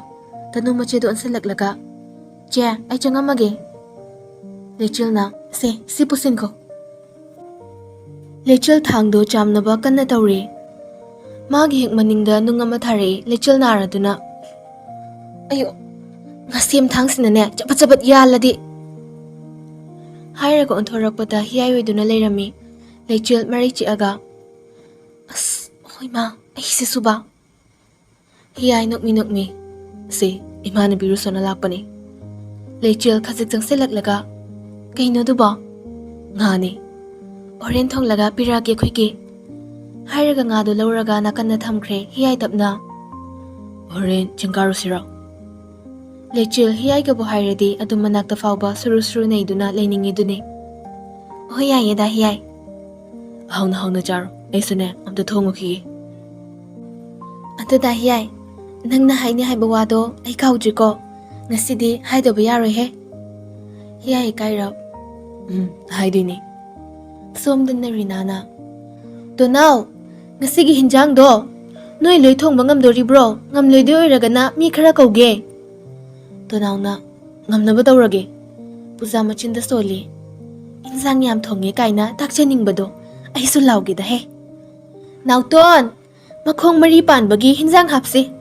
ꯇꯅꯨ ꯃꯆꯦꯗꯣ ꯑꯣꯟꯁꯤꯜꯂꯛꯂꯒ, "ꯆꯦ, ꯑꯩ ꯆꯪꯉꯝꯃꯒꯦ꯫" ꯂꯩꯆꯤꯜꯅ, "ꯁꯦ, ꯁꯤ ꯄꯨꯁꯤꯟꯈꯣ꯫" ꯂꯩꯆꯤꯜ ꯊꯥꯡꯗꯣ ꯆꯥꯝꯅꯕ ꯀꯟꯅ ꯇꯧꯔꯤ꯫ ꯃꯥꯒꯤ ꯍꯦꯛ ꯃꯅꯤꯡꯗ ꯅꯨꯡ ꯑꯃ ꯊꯥꯔꯛꯏ꯫ ꯂꯩꯆꯤꯜ ꯅꯥꯔꯗꯨꯅ, ꯑꯌꯣ, ꯉꯁꯦꯝ ꯊꯥꯡꯁꯤꯅꯅꯦ ꯆꯄꯠ ꯆꯄꯠ ꯌꯥꯜꯂꯗꯤ꯫ ꯍꯥꯏꯔꯒ ꯑꯣꯟꯊꯣꯔꯛꯄꯗ ꯍꯤꯌꯥꯏ ꯑꯣꯏꯗꯨꯅ ꯂꯩꯔꯝꯃꯤ꯫ ꯂꯩꯆꯤꯜ ꯃꯔꯩ ꯆꯤꯛꯑꯒ, "ꯑꯁ, ꯍꯣꯏ ꯃꯥ, ꯑꯩꯁꯤꯁꯨꯕ?" ꯍꯤꯌꯥꯏ ꯅꯣꯛꯃꯤ ꯅꯣꯛꯃꯤ, "ꯁꯤ ꯏꯃꯥꯟꯅꯕꯤ ꯔꯨꯁꯣꯅ ꯂꯥꯛꯄꯅꯤ꯫" ꯂꯩꯆꯤꯜ ꯈꯖꯤꯛ ꯆꯪꯁꯤꯜꯂꯛꯂꯒ, "ꯀꯩꯅꯣꯗꯨꯕꯣ?" "ꯉꯥꯅꯤ꯫ ꯍꯣꯔꯦꯟ ꯊꯣꯡꯂꯒ ꯄꯤꯔꯛꯑꯒꯦ ꯑꯩꯈꯣꯏꯒꯤ꯫" ꯍꯥꯏꯔꯒ ꯉꯥꯗꯨ ꯂꯧꯔꯒ ꯅꯥꯀꯟꯗ ꯊꯝꯈ꯭ꯔꯦ ꯍꯤꯌꯥꯏ ꯇꯞꯅ꯫ "ꯍꯣꯔꯦꯟ ꯆꯤꯡ ꯀꯥꯔꯨꯁꯤꯔꯣ?" ꯂꯩꯆꯤꯜ ꯍꯤꯌꯥꯏꯒꯕꯨ ꯍꯥꯏꯔꯗꯤ ꯑꯗꯨꯝ ꯃꯅꯥꯛꯇ ꯐꯥꯎꯕ ꯁꯨꯔꯨ ꯁꯨꯔꯨ ꯅꯩꯗꯨꯅ ꯂꯩꯅꯤꯡꯉꯤꯗꯨꯅꯤ꯫ "ꯍꯣꯏ, ꯌꯥꯏꯌꯦꯗ ꯍꯤꯌꯥꯏ꯫ ꯍꯥꯎꯅ ꯍꯥꯎꯅ ꯆꯥꯔꯣ, ꯑꯩꯁꯨꯅꯦ ꯑꯝꯇ ꯊꯣꯡꯉꯨꯈꯤꯒꯦ꯫" "ꯑꯗꯨꯗ ꯍꯤꯌꯥꯏ, ꯅꯪꯅ ꯍꯥꯏꯅꯤ ꯍꯥꯏꯕ ꯋꯥꯗꯣ ꯑꯩ ꯀꯥꯎꯗ꯭ꯔꯤꯀꯣ꯫ ꯉꯁꯤꯗꯤ ꯍꯥꯏꯗꯕ ꯌꯥꯔꯣꯏꯍꯦ꯫" ꯍꯤꯌꯥꯏ ꯏꯀꯥꯏꯔꯞ, "ꯎꯝ, ꯍꯥꯏꯗꯣꯏꯅꯤ꯫" ꯁꯣꯝꯗꯅ ꯔꯤꯅꯥꯅ, "ꯇꯣꯅꯥꯎ, ꯉꯁꯤꯒꯤ ꯍꯤꯟꯖꯥꯡꯗꯣ ꯅꯣꯏ ꯂꯣꯏ ꯊꯣꯡꯕ ꯉꯝꯗꯣꯔꯤꯕ꯭ꯔꯣ? ꯉꯝꯂꯣꯏꯗꯣꯏ ꯑꯣꯏꯔꯒꯅ ꯃꯤ ꯈꯔ ꯀꯧꯒꯦ꯫" ꯇꯣꯅꯥꯎꯅ, "ꯉꯝꯅꯕ ꯇꯧꯔꯒꯦ꯫" ꯄꯨꯖꯥ ꯃꯆꯤꯟꯗ ꯁꯣꯜꯂꯤ꯫ "ꯏꯟꯖꯥꯡ ꯌꯥꯝ ꯊꯣꯡꯉꯦ ꯀꯥꯏꯅ ꯇꯥꯛꯆꯅꯤꯡꯕꯗꯣ ꯑꯩꯁꯨ ꯂꯥꯎꯒꯦꯗꯍꯦ꯫ ꯅꯥꯎꯇꯣꯟ, ꯃꯈꯣꯡ ꯃꯔꯤ ꯄꯥꯟꯕꯒꯤ ꯍꯤꯟꯖꯥꯡ ꯍꯥꯞꯁꯤ꯫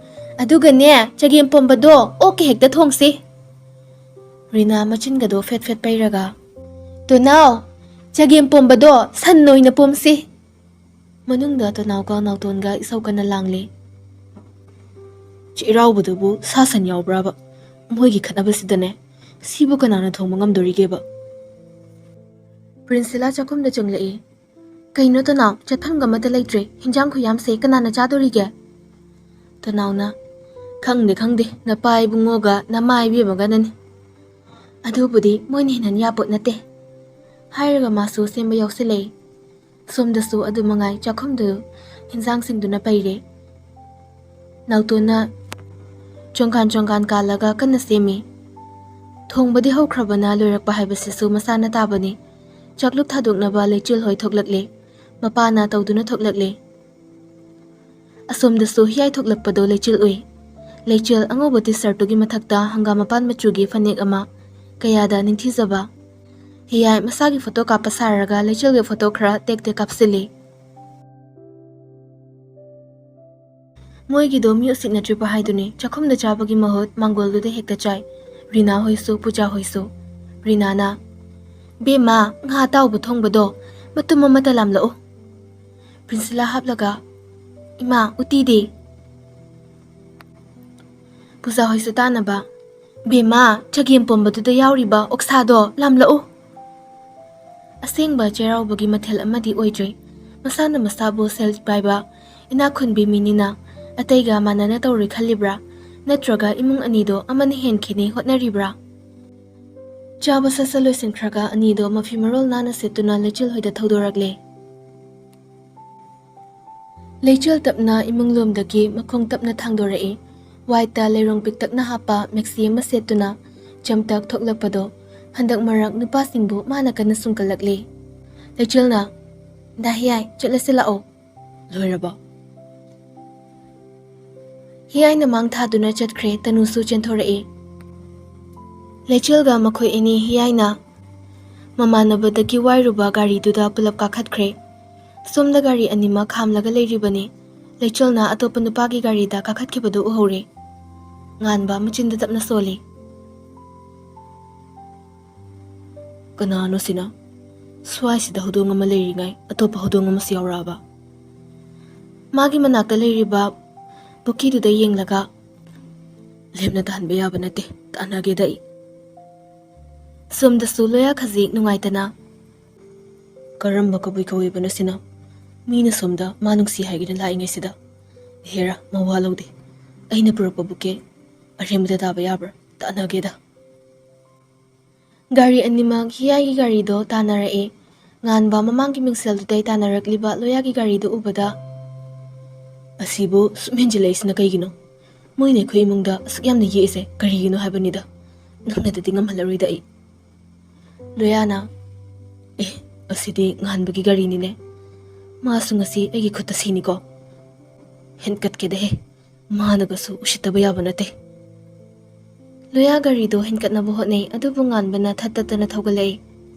ꯑꯗꯨꯒꯅꯦ, ꯆꯒꯦꯝ ꯄꯣꯝꯕꯗꯣ ꯑꯣꯛꯀꯤ ꯍꯦꯛꯇ ꯊꯣꯡꯁꯤ꯫" ꯔꯤꯅꯥ ꯃꯆꯤꯟꯒꯗꯣ ꯐꯦꯠ ꯐꯦꯠ ꯄꯩꯔꯒ, "ꯇꯣꯅꯥꯎ, ꯆꯒꯦꯝ ꯄꯣꯝꯕꯗꯣ ꯁꯟ ꯑꯣꯏꯅ ꯄꯣꯝꯁꯤ꯫" ꯃꯅꯨꯡꯗ ꯇꯣꯅꯥꯎꯒ ꯅꯥꯎꯇꯣꯟꯒ ꯏꯁꯧ ꯀꯟꯅ ꯂꯥꯡꯂꯤ꯫ "ꯆꯩꯔꯥꯎꯕꯗꯨꯕꯨ ꯁꯥ ꯁꯟ ꯌꯥꯎꯕ꯭ꯔꯥꯕ? ꯃꯣꯏꯒꯤ ꯈꯠꯅꯕꯁꯤꯗꯅꯦ, ꯁꯤꯕꯨ ꯀꯅꯥꯅ ꯊꯣꯡꯕ ꯉꯝꯗꯣꯔꯤꯒꯦꯕ?" ꯄ꯭ꯔꯤꯟꯁꯤꯂꯥ ꯆꯥꯛꯈꯨꯝꯗ ꯆꯪꯂꯛꯏ꯫ "ꯀꯩꯅꯣ ꯇꯣꯅꯥꯎ, ꯆꯠꯐꯝꯒ ꯑꯃꯠꯇ ꯂꯩꯇ꯭ꯔꯦ꯫ ꯍꯤꯟꯖꯥꯡ ꯈꯨꯌꯥꯝꯁꯦ ꯀꯅꯥꯅ ꯆꯥꯗꯣꯔꯤꯒꯦ?" ꯇꯣꯅꯥꯎꯅ, "ꯈꯪꯗꯦ, ꯈꯪꯗꯦ, ꯅꯄꯥ ꯏꯕꯨꯡꯉꯣꯒ ꯅꯃꯥ ꯏꯕꯦꯝꯃꯒꯅꯅꯤ꯫ ꯑꯗꯨꯕꯨꯗꯤ ꯃꯣꯏꯅ ꯍꯦꯟꯅ ꯌꯥꯄꯣꯠ ꯅꯠꯇꯦ꯫" ꯍꯥꯏꯔꯒ ꯃꯥꯁꯨ ꯁꯦꯝꯕ ꯌꯥꯎꯁꯤꯜꯂꯛꯏ꯫ ꯁꯣꯝꯗꯁꯨ ꯑꯗꯨ ꯃꯉꯥꯏ, ꯆꯥꯛꯈꯨꯝꯗꯨ ꯍꯤꯟꯖꯥꯡꯁꯤꯡꯗꯨꯅ ꯄꯩꯔꯦ꯫ ꯅꯥꯎꯇꯣꯟꯅ ꯆꯣꯡꯀꯥꯟ ꯆꯣꯡꯀꯥꯟ ꯀꯥꯜꯂꯒ ꯀꯟꯅ ꯁꯦꯝꯃꯤ꯫ ꯊꯣꯡꯕꯗꯤ ꯍꯧꯈ꯭ꯔꯕꯅ ꯂꯣꯏꯔꯛꯄ ꯍꯥꯏꯕꯁꯤꯁꯨ ꯃꯁꯥꯅ ꯇꯥꯕꯅꯤ꯫ ꯆꯥꯛꯂꯨꯛ ꯊꯥꯗꯣꯛꯅꯕ ꯂꯩꯆꯤꯜ ꯍꯣꯏ ꯊꯣꯛꯂꯛꯂꯦ꯫ ꯃꯄꯥꯅ ꯇꯧꯗꯨꯅ ꯊꯣꯛꯂꯛꯂꯦ꯫ ꯑꯁꯣꯝꯗꯁꯨ ꯍꯤꯌꯥꯏ ꯊꯣꯛꯂꯛꯄꯗꯣ ꯂꯩꯆꯤꯜ ꯎꯏ꯫ ꯂꯩꯆꯤꯜ ꯑꯉꯧꯕ ꯇꯤ ꯁꯥꯔꯠꯇꯨꯒꯤ ꯃꯊꯛꯇ ꯍꯪꯒꯥꯝ ꯃꯄꯥꯟ ꯃꯆꯨꯒꯤ ꯐꯅꯦꯛ ꯑꯃ, ꯀꯌꯥꯗ ꯅꯤꯡꯊꯤꯖꯕ꯫ ꯍꯤꯌꯥꯏ ꯃꯁꯥꯒꯤ ꯐꯣꯇꯣ ꯀꯥꯞꯄ ꯁꯥꯔꯒ ꯂꯩꯆꯤꯜꯒꯤ ꯐꯣꯇꯣ ꯈꯔ ꯇꯦꯛ ꯇꯦꯛ ꯀꯥꯞꯁꯤꯜꯂꯤ꯫ ꯃꯣꯏꯒꯤꯗꯣ ꯃꯤ ꯎꯁꯤꯠꯅꯗ꯭ꯔꯤꯕ ꯍꯥꯏꯗꯨꯅꯤ, ꯆꯥꯛꯈꯨꯝꯗ ꯆꯥꯕꯒꯤ ꯃꯍꯨꯠ ꯃꯥꯡꯒꯣꯜꯗꯨꯗ ꯍꯦꯛꯇ ꯆꯥꯏ꯫ ꯔꯤꯅꯥ ꯍꯣꯏꯁꯨ, ꯄꯨꯖꯥ ꯍꯣꯏꯁꯨ꯫ ꯔꯤꯅꯥꯅ, "ꯕꯦꯝꯃ, ꯉꯥ ꯑꯇꯥꯎꯕ ꯊꯣꯡꯕꯗꯣ ꯃꯇꯨꯝ ꯑꯃꯇ ꯂꯥꯝꯂꯛꯎ"꯫ ꯄ꯭ꯔꯤꯟꯁꯤꯂꯥ ꯍꯥꯞꯂꯒ, "ꯏꯃꯥ, ꯎꯇꯤꯗꯤ?" ꯄꯨꯖꯥ ꯍꯣꯏꯁꯨ ꯇꯥꯅꯕ, "ꯕꯦꯝꯃ, ꯆꯒꯦꯝ ꯄꯣꯝꯕꯗꯨꯗ ꯌꯥꯎꯔꯤꯕ ꯑꯣꯛꯁꯥꯗꯣ ꯂꯥꯝꯂꯛꯎ"꯫ ꯑꯁꯦꯡꯕ ꯆꯩꯔꯥꯎꯕꯒꯤ ꯃꯊꯦꯜ ꯑꯃꯗꯤ ꯑꯣꯏꯗ꯭ꯔꯦ꯫ ꯃꯁꯥꯅ ꯃꯁꯥꯕꯨ ꯁꯦꯜ ꯄꯥꯏꯕ, ꯏꯅꯥꯛ ꯈꯨꯟꯕꯤ ꯃꯤꯅꯤꯅ ꯑꯇꯩꯒ ꯃꯥꯟꯅꯅ ꯇꯧꯔꯣꯏ ꯈꯜꯂꯤꯕ꯭ꯔꯥ? ꯅꯠꯇ꯭ꯔꯒ ꯏꯃꯨꯡ ꯑꯅꯤꯗꯣ ꯑꯃꯅ ꯍꯦꯟꯈꯤꯅꯤ ꯍꯣꯠꯅꯔꯤꯕ꯭ꯔꯥ? ꯆꯥꯕ ꯁꯠ ꯁꯠ ꯂꯣꯏꯁꯤꯟꯈ꯭ꯔꯒ ꯑꯅꯤꯗꯣ ꯃꯐꯤ ꯃꯔꯣꯜ ꯅꯥꯟꯅ ꯁꯦꯠꯇꯨꯅ ꯂꯩꯆꯤꯜ ꯍꯣꯏꯗ ꯊꯧꯗꯣꯔꯛꯂꯦ꯫ ꯂꯩꯆꯤꯜ ꯇꯞꯅ ꯏꯃꯨꯡ ꯂꯣꯝꯗꯒꯤ ꯃꯈꯣꯡ ꯇꯞꯅ ꯊꯥꯡꯗꯣꯔꯛꯏ꯫ ꯋꯥꯏꯠꯇ ꯂꯩꯔꯣꯡ ꯄꯤꯛꯇꯛꯅ ꯍꯥꯞꯄ ꯃꯦꯛꯁꯤ ꯑꯃ ꯁꯦꯠꯇꯨꯅ ꯆꯝꯇꯛ ꯊꯣꯛꯂꯛꯄꯗꯣ ꯍꯟꯗꯛ ꯃꯔꯛ ꯅꯨꯄꯥꯁꯤꯡꯕꯨ ꯃꯥꯅ ꯀꯟꯅ ꯁꯨꯝꯀꯠꯂꯛꯂꯤ꯫ ꯂꯩꯆꯤꯜꯅ, "ꯗꯥ ꯍꯤꯌꯥꯏ, ꯆꯠꯂꯁꯤ ꯂꯥꯛꯑꯣ"꯫ "ꯂꯣꯏꯔꯕꯣ?" ꯍꯤꯌꯥꯏꯅ ꯃꯥꯡ ꯊꯥꯗꯨꯅ ꯆꯠꯈ꯭ꯔꯦ꯫ ꯇꯅꯨꯁꯨ ꯆꯦꯟꯊꯣꯔꯛꯏ꯫ ꯂꯩꯆꯤꯜꯒ ꯃꯈꯣꯏ ꯑꯅꯤ ꯍꯤꯌꯥꯏꯅ ꯃꯃꯥꯟꯅꯕꯗꯒꯤ ꯋꯥꯏꯔꯨꯕ ꯒꯥꯔꯤꯗꯨꯗ ꯄꯨꯂꯞ ꯀꯥꯈꯠꯈ꯭ꯔꯦ꯫ ꯁꯣꯝꯗ ꯒꯥꯔꯤ ꯑꯅꯤꯃꯛ ꯈꯥꯝꯂꯒ ꯂꯩꯔꯤꯕꯅꯤ꯫ ꯂꯩꯆꯤꯜꯅ ꯑꯇꯣꯞꯄ ꯅꯨꯄꯥꯒꯤ ꯒꯥꯔꯤꯗ ꯀꯥꯈꯠꯈꯤꯕꯗꯨ ꯎꯍꯧꯔꯦ꯫ ꯉꯥꯟꯕ ꯃꯆꯤꯟꯗ ꯇꯞꯅ ꯁꯣꯜꯂꯤ꯫ "ꯀꯅꯥꯅꯣ ꯁꯤꯅ? ꯁ꯭ꯋꯥꯏꯁꯤꯗ ꯍꯧꯗꯣꯡ ꯑꯃ ꯂꯩꯔꯤꯉꯩ ꯑꯇꯣꯞꯄ ꯍꯧꯗꯣꯡ ꯑꯃꯁꯨ ꯌꯥꯎꯔꯛꯑꯕ?" ꯃꯥꯒꯤ ꯃꯅꯥꯛꯇ ꯂꯩꯔꯤꯕ ꯕꯨꯀꯤꯗꯨꯗ ꯌꯦꯡꯂꯒ, "ꯂꯦꯝꯅ ꯇꯥꯍꯟꯕ ꯌꯥꯕ ꯅꯠꯇꯦ, ꯇꯥꯟꯅꯒꯦꯗ ꯑꯩ"꯫ ꯁꯣꯝꯗꯁꯨ ꯂꯣꯌꯥ ꯈꯖꯤꯛ ꯅꯨꯡꯉꯥꯏꯇꯅ, "ꯀꯔꯝꯕ ꯀꯕꯨꯏ ꯀꯧꯏꯕꯅꯣ ꯁꯤꯅ? ꯃꯤꯅ ꯁꯣꯝꯗ ꯃꯥ ꯅꯨꯡꯁꯤ ꯍꯥꯏꯒꯦꯅ ꯂꯥꯛꯏꯉꯩꯁꯤꯗ꯫ ꯍꯦꯔꯥ, ꯃꯋꯥ ꯂꯧꯗꯦ꯫ ꯑꯩꯅ ꯄꯨꯔꯛꯄ ꯕꯨꯀꯦ ꯑꯔꯦꯝꯕꯗ ꯇꯥꯕ ꯌꯥꯕ꯭ꯔꯥ? ꯇꯥꯟꯅꯒꯦꯗ"꯫ ꯒꯥꯔꯤ ꯑꯅꯤꯃꯛ ꯍꯤꯌꯥꯏꯒꯤ ꯒꯥꯔꯤꯗꯣ ꯇꯥꯟꯅꯔꯛꯏ꯫ ꯉꯥꯟꯕ ꯃꯃꯥꯡꯒꯤ ꯃꯤꯡꯁꯦꯜꯗꯨꯗꯩ ꯇꯥꯟꯅꯔꯛꯂꯤꯕ ꯂꯣꯌꯥꯒꯤ ꯒꯥꯔꯤꯗꯨ ꯎꯕꯗ, "ꯑꯁꯤꯕꯨ ꯁꯨꯝ ꯍꯦꯟꯖꯤꯜꯂꯛꯏꯁꯤꯅ ꯀꯩꯒꯤꯅꯣ? ꯃꯣꯏꯅ ꯑꯩꯈꯣꯏ ꯏꯃꯨꯡꯗ ꯑꯁꯨꯛ ꯌꯥꯝꯅ ꯌꯦꯛꯏꯁꯦ ꯀꯔꯤꯒꯤꯅꯣ ꯍꯥꯏꯕꯅꯤꯗ꯫ ꯅꯪꯅꯗꯗꯤ ꯉꯝꯍꯜꯂꯔꯣꯏꯗ ꯑꯩ"꯫ ꯂꯣꯌꯥꯅ, "ꯑꯦ, ꯑꯁꯤꯗꯤ ꯉꯥꯟꯕꯒꯤ ꯒꯥꯔꯤꯅꯤꯅꯦ꯫ ꯃꯥꯁꯨ ꯉꯁꯤ ꯑꯩꯒꯤ ꯈꯨꯠꯇ ꯁꯤꯅꯤꯀꯣ꯫ ꯍꯦꯟꯀꯠꯀꯦꯗꯍꯦ꯫ ꯃꯥꯅꯒꯁꯨ ꯎꯁꯤꯠꯇꯕ ꯌꯥꯕ ꯅꯠꯇꯦ"꯫ ꯂꯣꯌꯥ ꯒꯥꯔꯤꯗꯣ ꯍꯦꯟꯀꯠꯅꯕ ꯍꯣꯠꯅꯩ, ꯑꯗꯨꯕꯨ ꯉꯥꯟꯕꯅ ꯊꯠ ꯇꯠꯇꯅ ꯊꯧꯒꯠꯂꯛꯏ꯫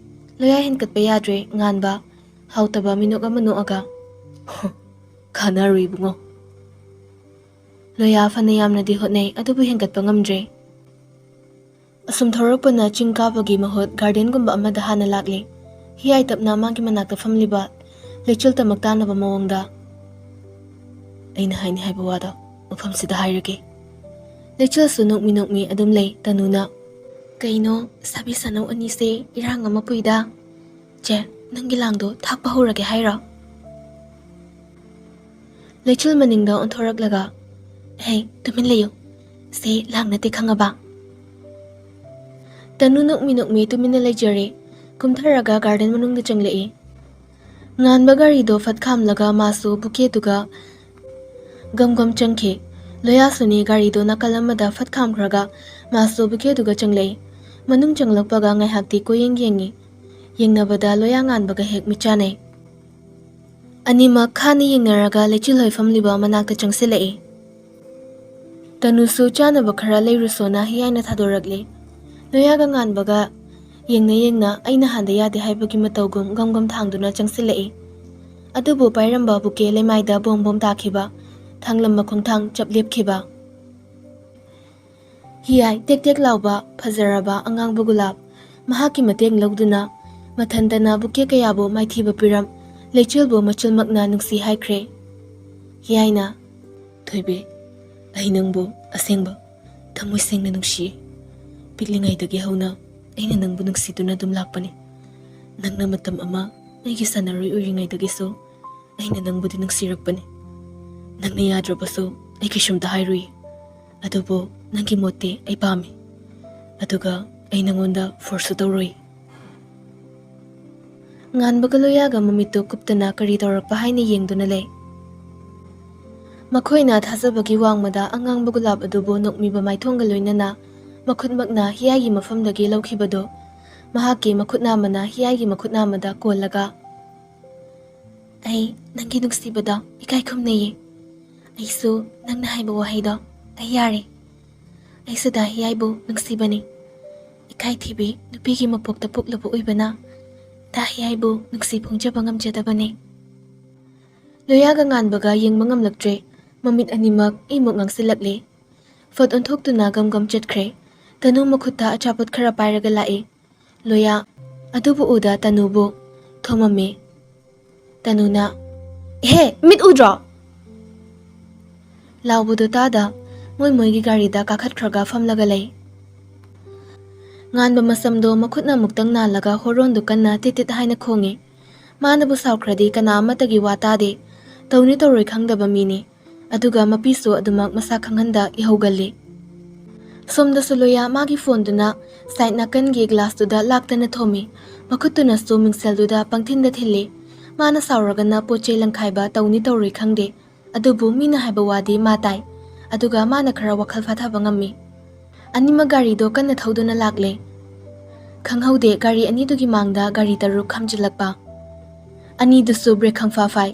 ꯂꯣꯌꯥ ꯍꯦꯟꯀꯠꯄ ꯌꯥꯗ꯭ꯔꯦ꯫ ꯉꯥꯟꯕ, ꯍꯥꯎꯇꯕ ꯃꯤꯅꯣꯛ ꯑꯃ ꯅꯣꯛꯑꯒ, "ꯍ, ꯀꯥꯟꯅꯔꯣꯏ ꯏꯕꯨꯡꯉꯣ"꯫ ꯂꯣꯌꯥ ꯐꯅ ꯌꯥꯝꯅꯗꯤ ꯍꯣꯠꯅꯩ, ꯑꯗꯨꯕꯨ ꯍꯦꯟꯒꯠꯄ ꯉꯝꯗ꯭ꯔꯦ꯫ ꯑꯁꯨꯝ ꯊꯧꯔꯛꯄꯅ ꯆꯤꯡ ꯀꯥꯕꯒꯤ ꯃꯍꯨꯠ ꯒꯥꯔꯗꯦꯟꯒꯨꯝꯕ ꯑꯃꯗ ꯍꯥꯟꯅ ꯂꯥꯛꯂꯤ꯫ ꯍꯤꯌꯥꯏ ꯇꯞꯅ ꯃꯥꯒꯤ ꯃꯅꯥꯛꯇ ꯐꯝꯂꯤꯕ ꯂꯩꯆꯤꯜ ꯇꯃꯛ ꯇꯥꯅꯕ ꯃꯑꯣꯡꯗ, "ꯑꯩꯅ ꯍꯥꯏꯅꯤ ꯍꯥꯏꯕ ꯋꯥꯗꯣ ꯃꯐꯝꯁꯤꯗ ꯍꯥꯏꯔꯒꯦ꯫" ꯂꯩꯆꯤꯜꯁꯨ ꯅꯣꯛꯃꯤ ꯅꯣꯛꯃꯤ ꯑꯗꯨꯝ ꯂꯩ꯫ ꯇꯅꯨꯅ, "ꯀꯩꯅꯣ, ꯁꯥꯕꯤ ꯁꯥꯅꯧ ꯑꯅꯤꯁꯦ ꯏꯔꯥꯡ ꯑꯃ ꯄꯨꯏꯗ꯫ ꯆꯦ, ꯅꯪꯒꯤ ꯂꯥꯡꯗꯣ ꯊꯥꯛꯄ ꯍꯧꯔꯒꯦ ꯍꯥꯏꯔꯣ?" ꯂꯩꯆꯤꯜ ꯃꯅꯤꯡꯗ ꯑꯣꯟꯊꯣꯔꯛꯂꯒ, "ꯍꯦ, ꯇꯨꯃꯤꯟ ꯂꯩꯌꯨ꯫ ꯁꯤ ꯂꯥꯡ ꯅꯠꯇꯦ, ꯈꯪꯉꯕ?" ꯇꯅꯨ ꯅꯣꯛꯃꯤ ꯅꯣꯛꯃꯤ ꯇꯨꯃꯤꯟꯅ ꯂꯩꯖꯔꯦ꯫ ꯀꯨꯝꯊꯔꯒ ꯒꯥꯔꯗꯦꯟ ꯃꯅꯨꯡꯗ ꯆꯪꯂꯛꯏ꯫ ꯉꯥꯟꯕ ꯒꯥꯔꯤꯗꯣ ꯐꯠ ꯈꯥꯝꯂꯒ ꯃꯥꯁꯨ ꯕꯨꯀꯦꯗꯨꯒ ꯒꯝ ꯒꯝ ꯆꯪꯈꯤ꯫ ꯂꯣꯌꯥꯁꯨꯅꯤ ꯒꯥꯔꯤꯗꯣ ꯅꯥꯀꯜ ꯑꯃꯗ ꯐꯠ ꯈꯥꯝꯈ꯭ꯔꯒ ꯃꯥꯁꯨ ꯕꯨꯀꯦꯗꯨꯒ ꯆꯪꯂꯛꯏ꯫ ꯃꯅꯨꯡ ꯆꯪꯂꯛꯄꯒ ꯉꯥꯏꯍꯥꯛꯇꯤ ꯀꯣꯏꯌꯦꯡ ꯌꯦꯡꯉꯤ꯫ ꯌꯦꯡꯅꯕꯗ ꯂꯣꯌꯥ ꯉꯥꯟꯕꯒ ꯍꯦꯛ ꯃꯤꯠ ꯆꯥꯟꯅꯩ꯫ ꯑꯅꯤꯃꯛ ꯈꯥꯅ ꯌꯦꯡꯅꯔꯒ ꯂꯩꯆꯤꯜ ꯍꯣꯏ ꯐꯝꯂꯤꯕ ꯃꯅꯥꯛꯇ ꯆꯪꯁꯤꯜꯂꯛꯏ꯫ ꯇꯅꯨꯁꯨ ꯆꯥꯅꯕ ꯈꯔ ꯂꯩꯔꯨꯁꯣꯅ ꯍꯤꯌꯥꯏꯅ ꯊꯥꯗꯣꯔꯛꯂꯤ꯫ ꯂꯣꯌꯥꯒ ꯉꯥꯟꯕꯒ ꯌꯦꯡꯅ ꯌꯦꯡꯅ ꯑꯩꯅ ꯍꯥꯟꯗ ꯌꯥꯗꯦ ꯍꯥꯏꯕꯒꯤ ꯃꯇꯧꯒꯨꯝ ꯒꯝ ꯒꯝ ꯊꯥꯡꯗꯨꯅ ꯆꯪꯁꯤꯜꯂꯛꯏ꯫ ꯑꯗꯨꯕꯨ ꯄꯥꯏꯔꯝꯕ ꯕꯨꯀꯦ ꯂꯩꯃꯥꯏꯗ ꯕꯣꯝ ꯕꯣꯝ ꯇꯥꯈꯤꯕ, ꯊꯥꯡꯂꯝꯕ ꯈꯣꯡꯊꯥꯡ ꯆꯞ ꯂꯦꯞꯈꯤꯕ꯫ ꯍꯤꯌꯥꯏ ꯇꯦꯛ ꯇꯦꯛ ꯂꯥꯎꯕ ꯐꯖꯔꯕ ꯑꯉꯥꯡꯕ ꯒꯨꯂꯥꯞ ꯃꯍꯥꯛꯀꯤ ꯃꯇꯦꯡ ꯂꯧꯗꯨꯅ ꯃꯊꯟꯇꯅ ꯕꯨꯀꯦ ꯀꯌꯥꯕꯨ ꯃꯥꯏꯊꯤꯕ ꯄꯤꯔꯝ, ꯂꯩꯆꯤꯜꯕꯨ ꯃꯆꯨꯜꯃꯛꯅ ꯅꯨꯡꯁꯤ ꯍꯥꯏꯈ꯭ꯔꯦ꯫ ꯍꯤꯌꯥꯏꯅ, "ꯊꯣꯏꯕꯤ, ꯑꯩ ꯅꯪꯕꯨ ꯑꯁꯦꯡꯕ ꯊꯃꯣꯏ ꯁꯦꯡꯅ ꯅꯨꯡꯁꯤꯌꯦ꯫ ꯄꯤꯛꯂꯤꯉꯩꯗꯒꯤ ꯍꯧꯅ ꯑꯩꯅ ꯅꯪꯕꯨ ꯅꯨꯡꯁꯤꯗꯨꯅ ꯑꯗꯨꯝ ꯂꯥꯛꯄꯅꯤ꯫ ꯅꯪꯅ ꯃꯇꯝ ꯑꯃ ꯑꯩꯒꯤ ꯁꯥꯟꯅꯔꯣꯏ ꯑꯣꯏꯔꯤꯉꯩꯗꯒꯤꯁꯨ ꯑꯩꯅ ꯅꯪꯕꯨꯗꯤ ꯅꯨꯡꯁꯤꯔꯛꯄꯅꯤ꯫ ꯅꯪꯅ ꯌꯥꯗ꯭ꯔꯕꯁꯨ ꯑꯩ ꯀꯩꯁꯨꯝꯇ ꯍꯥꯏꯔꯨꯏ꯫ ꯑꯗꯨꯕꯨ ꯅꯪꯒꯤ ꯃꯣꯠꯇꯤ ꯑꯩ ꯄꯥꯝꯃꯤ꯫ ꯑꯗꯨꯒ ꯑꯩ ꯅꯪꯉꯣꯟꯗ ꯐꯣꯔꯁꯁꯨ ꯇꯧꯔꯣꯏ꯫" ꯉꯥꯟꯕꯒ ꯂꯣꯌꯥꯒ ꯃꯃꯤꯠꯇꯨ ꯀꯨꯞꯇꯅ ꯀꯔꯤ ꯇꯧꯔꯛꯄ ꯍꯥꯏꯅ ꯌꯦꯡꯗꯨꯅ ꯂꯩ꯫ ꯃꯈꯣꯏꯅ ꯊꯥꯖꯕꯒꯤ ꯋꯥꯡꯃꯗ ꯑꯉꯥꯡꯕ ꯒꯨꯂꯥꯞ ꯑꯗꯨꯕꯨ ꯅꯣꯛꯃꯤꯕ ꯃꯥꯏꯊꯣꯡꯒ ꯂꯣꯏꯅꯅ ꯃꯈꯨꯠꯃꯛꯅ ꯍꯤꯌꯥꯏꯒꯤ ꯃꯐꯝꯗꯒꯤ ꯂꯧꯈꯤꯕꯗꯨ ꯃꯍꯥꯛꯀꯤ ꯃꯈꯨꯠ ꯅꯥꯝꯃꯅ ꯍꯤꯌꯥꯏꯒꯤ ꯃꯈꯨꯠ ꯅꯥꯝꯃꯗ ꯀꯣꯜꯂꯒ, "ꯑꯩ ꯅꯪꯒꯤ ꯅꯨꯡꯁꯤꯕꯗꯣ ꯏꯀꯥꯏ ꯈꯨꯝꯅꯩꯌꯦ꯫ ꯑꯩꯁꯨ ꯅꯪꯅ ꯍꯥꯏꯕ ꯋꯥꯍꯩꯗꯣ ꯑꯩ ꯌꯥꯔꯦ꯫ ꯑꯩꯁꯨ ꯗꯥ ꯍꯤꯌꯥꯏꯕꯨ ꯅꯨꯡꯁꯤꯕꯅꯤ꯫ ꯏꯀꯥꯏꯊꯤꯕꯤ ꯅꯨꯄꯤꯒꯤ ꯃꯄꯣꯛꯇ ꯄꯣꯛꯂꯨꯕ ꯑꯣꯏꯕꯅ ꯗꯥ ꯍꯤꯌꯥꯏꯕꯨ ꯅꯨꯡꯁꯤ ꯐꯣꯡꯖꯕ ꯉꯝꯖꯗꯕꯅꯤ꯫" ꯂꯣꯌꯥꯒ ꯉꯥꯟꯕꯒ ꯌꯦꯡꯕ ꯉꯝꯂꯛꯇ꯭ꯔꯦ꯫ ꯃꯃꯤꯠ ꯑꯅꯤꯃꯛ ꯏꯃꯨꯛ ꯉꯥꯡꯁꯤꯜꯂꯛꯂꯦ꯫ ꯐꯠ ꯑꯣꯟꯊꯣꯛꯇꯨꯅ ꯒꯝ ꯒꯝ ꯆꯠꯈ꯭ꯔꯦ꯫ ꯇꯅꯨ ꯃꯈꯨꯠꯇ ꯑꯆꯥꯄꯣꯠ ꯈꯔ ꯄꯥꯏꯔꯒ ꯂꯥꯛꯏ꯫ ꯂꯣꯌꯥ ꯑꯗꯨꯕꯨ ꯎꯗ ꯇꯅꯨꯕꯨ ꯊꯣꯝꯃꯝꯃꯤ꯫ ꯇꯅꯨꯅ, "ꯍꯦ, ꯃꯤꯠ ꯎꯗ꯭ꯔꯣ?" ꯂꯥꯎꯕꯗꯨ ꯇꯥꯗ ꯃꯣꯏ ꯃꯣꯏꯒꯤ ꯒꯥꯔꯤꯗ ꯀꯥꯈꯠꯈ꯭ꯔꯒ ꯐꯝꯂꯒ ꯂꯩ꯫ ꯉꯥꯟꯕ ꯃꯁꯝꯗꯣ ꯃꯈꯨꯠꯅ ꯑꯃꯨꯛꯇꯪ ꯅꯥꯜꯂꯒ ꯍꯣꯔꯣꯟꯗꯨ ꯀꯟꯅ ꯇꯤꯠ ꯇꯤꯠ ꯍꯥꯏꯅ ꯈꯣꯡꯉꯤ꯫ ꯃꯥꯅꯕꯨ ꯁꯥꯎꯈ꯭ꯔꯗꯤ ꯀꯅꯥ ꯑꯃꯠꯇꯒꯤ ꯋꯥ ꯇꯥꯗꯦ꯫ ꯇꯧꯅꯤ ꯇꯧꯔꯣꯏ ꯈꯪꯗꯕ ꯃꯤꯅꯤ꯫ ꯑꯗꯨꯒ ꯃꯄꯤꯁꯨ ꯑꯗꯨꯃꯛ ꯃꯁꯥ ꯈꯪꯍꯟꯗ ꯏꯍꯧꯒꯜꯂꯤ꯫ ꯁꯣꯝꯗꯁꯨ ꯂꯣꯌꯥ ꯃꯥꯒꯤ ꯐꯣꯟꯗꯨꯅ ꯁꯥꯏꯠ ꯅꯥꯀꯟꯒꯤ ꯒ꯭ꯂꯥꯁꯇꯨꯗ ꯂꯥꯛꯇꯅ ꯊꯣꯝꯃꯤ꯫ ꯃꯈꯨꯠꯇꯨꯅꯁꯨ ꯃꯤꯡꯁꯦꯜꯗꯨꯗ ꯄꯪꯊꯤꯟꯗ ꯊꯤꯜꯂꯤ꯫ ꯃꯥꯅ ꯁꯥꯎꯔꯒꯅ ꯄꯣꯠ ꯆꯩ ꯂꯪꯈꯥꯏꯕ ꯇꯧꯅꯤ ꯇꯧꯔꯣꯏ ꯈꯪꯗꯦ꯫ ꯑꯗꯨꯕꯨ ꯃꯤꯅ ꯍꯥꯏꯕ ꯋꯥꯗꯤ ꯃꯥ ꯇꯥꯏ꯫ ꯑꯗꯨꯒ ꯃꯥꯅ ꯈꯔ ꯋꯥꯈꯜ ꯐꯥꯊꯕ ꯉꯝꯃꯤ꯫ ꯑꯅꯤꯃꯛ ꯒꯥꯔꯤꯗꯣ ꯀꯟꯅ ꯊꯧꯗꯨꯅ ꯂꯥꯛꯂꯦ꯫ ꯈꯪꯍꯧꯗꯦ ꯒꯥꯔꯤ ꯑꯅꯤꯗꯨꯒꯤ ꯃꯥꯡꯗ ꯒꯥꯔꯤ ꯇꯔꯨꯛ ꯈꯥꯝꯖꯤꯜꯂꯛꯄ꯫ ꯑꯅꯤꯗꯨꯁꯨ ꯕ꯭ꯔꯦꯛ ꯈꯪꯐꯥ ꯐꯥꯏ꯫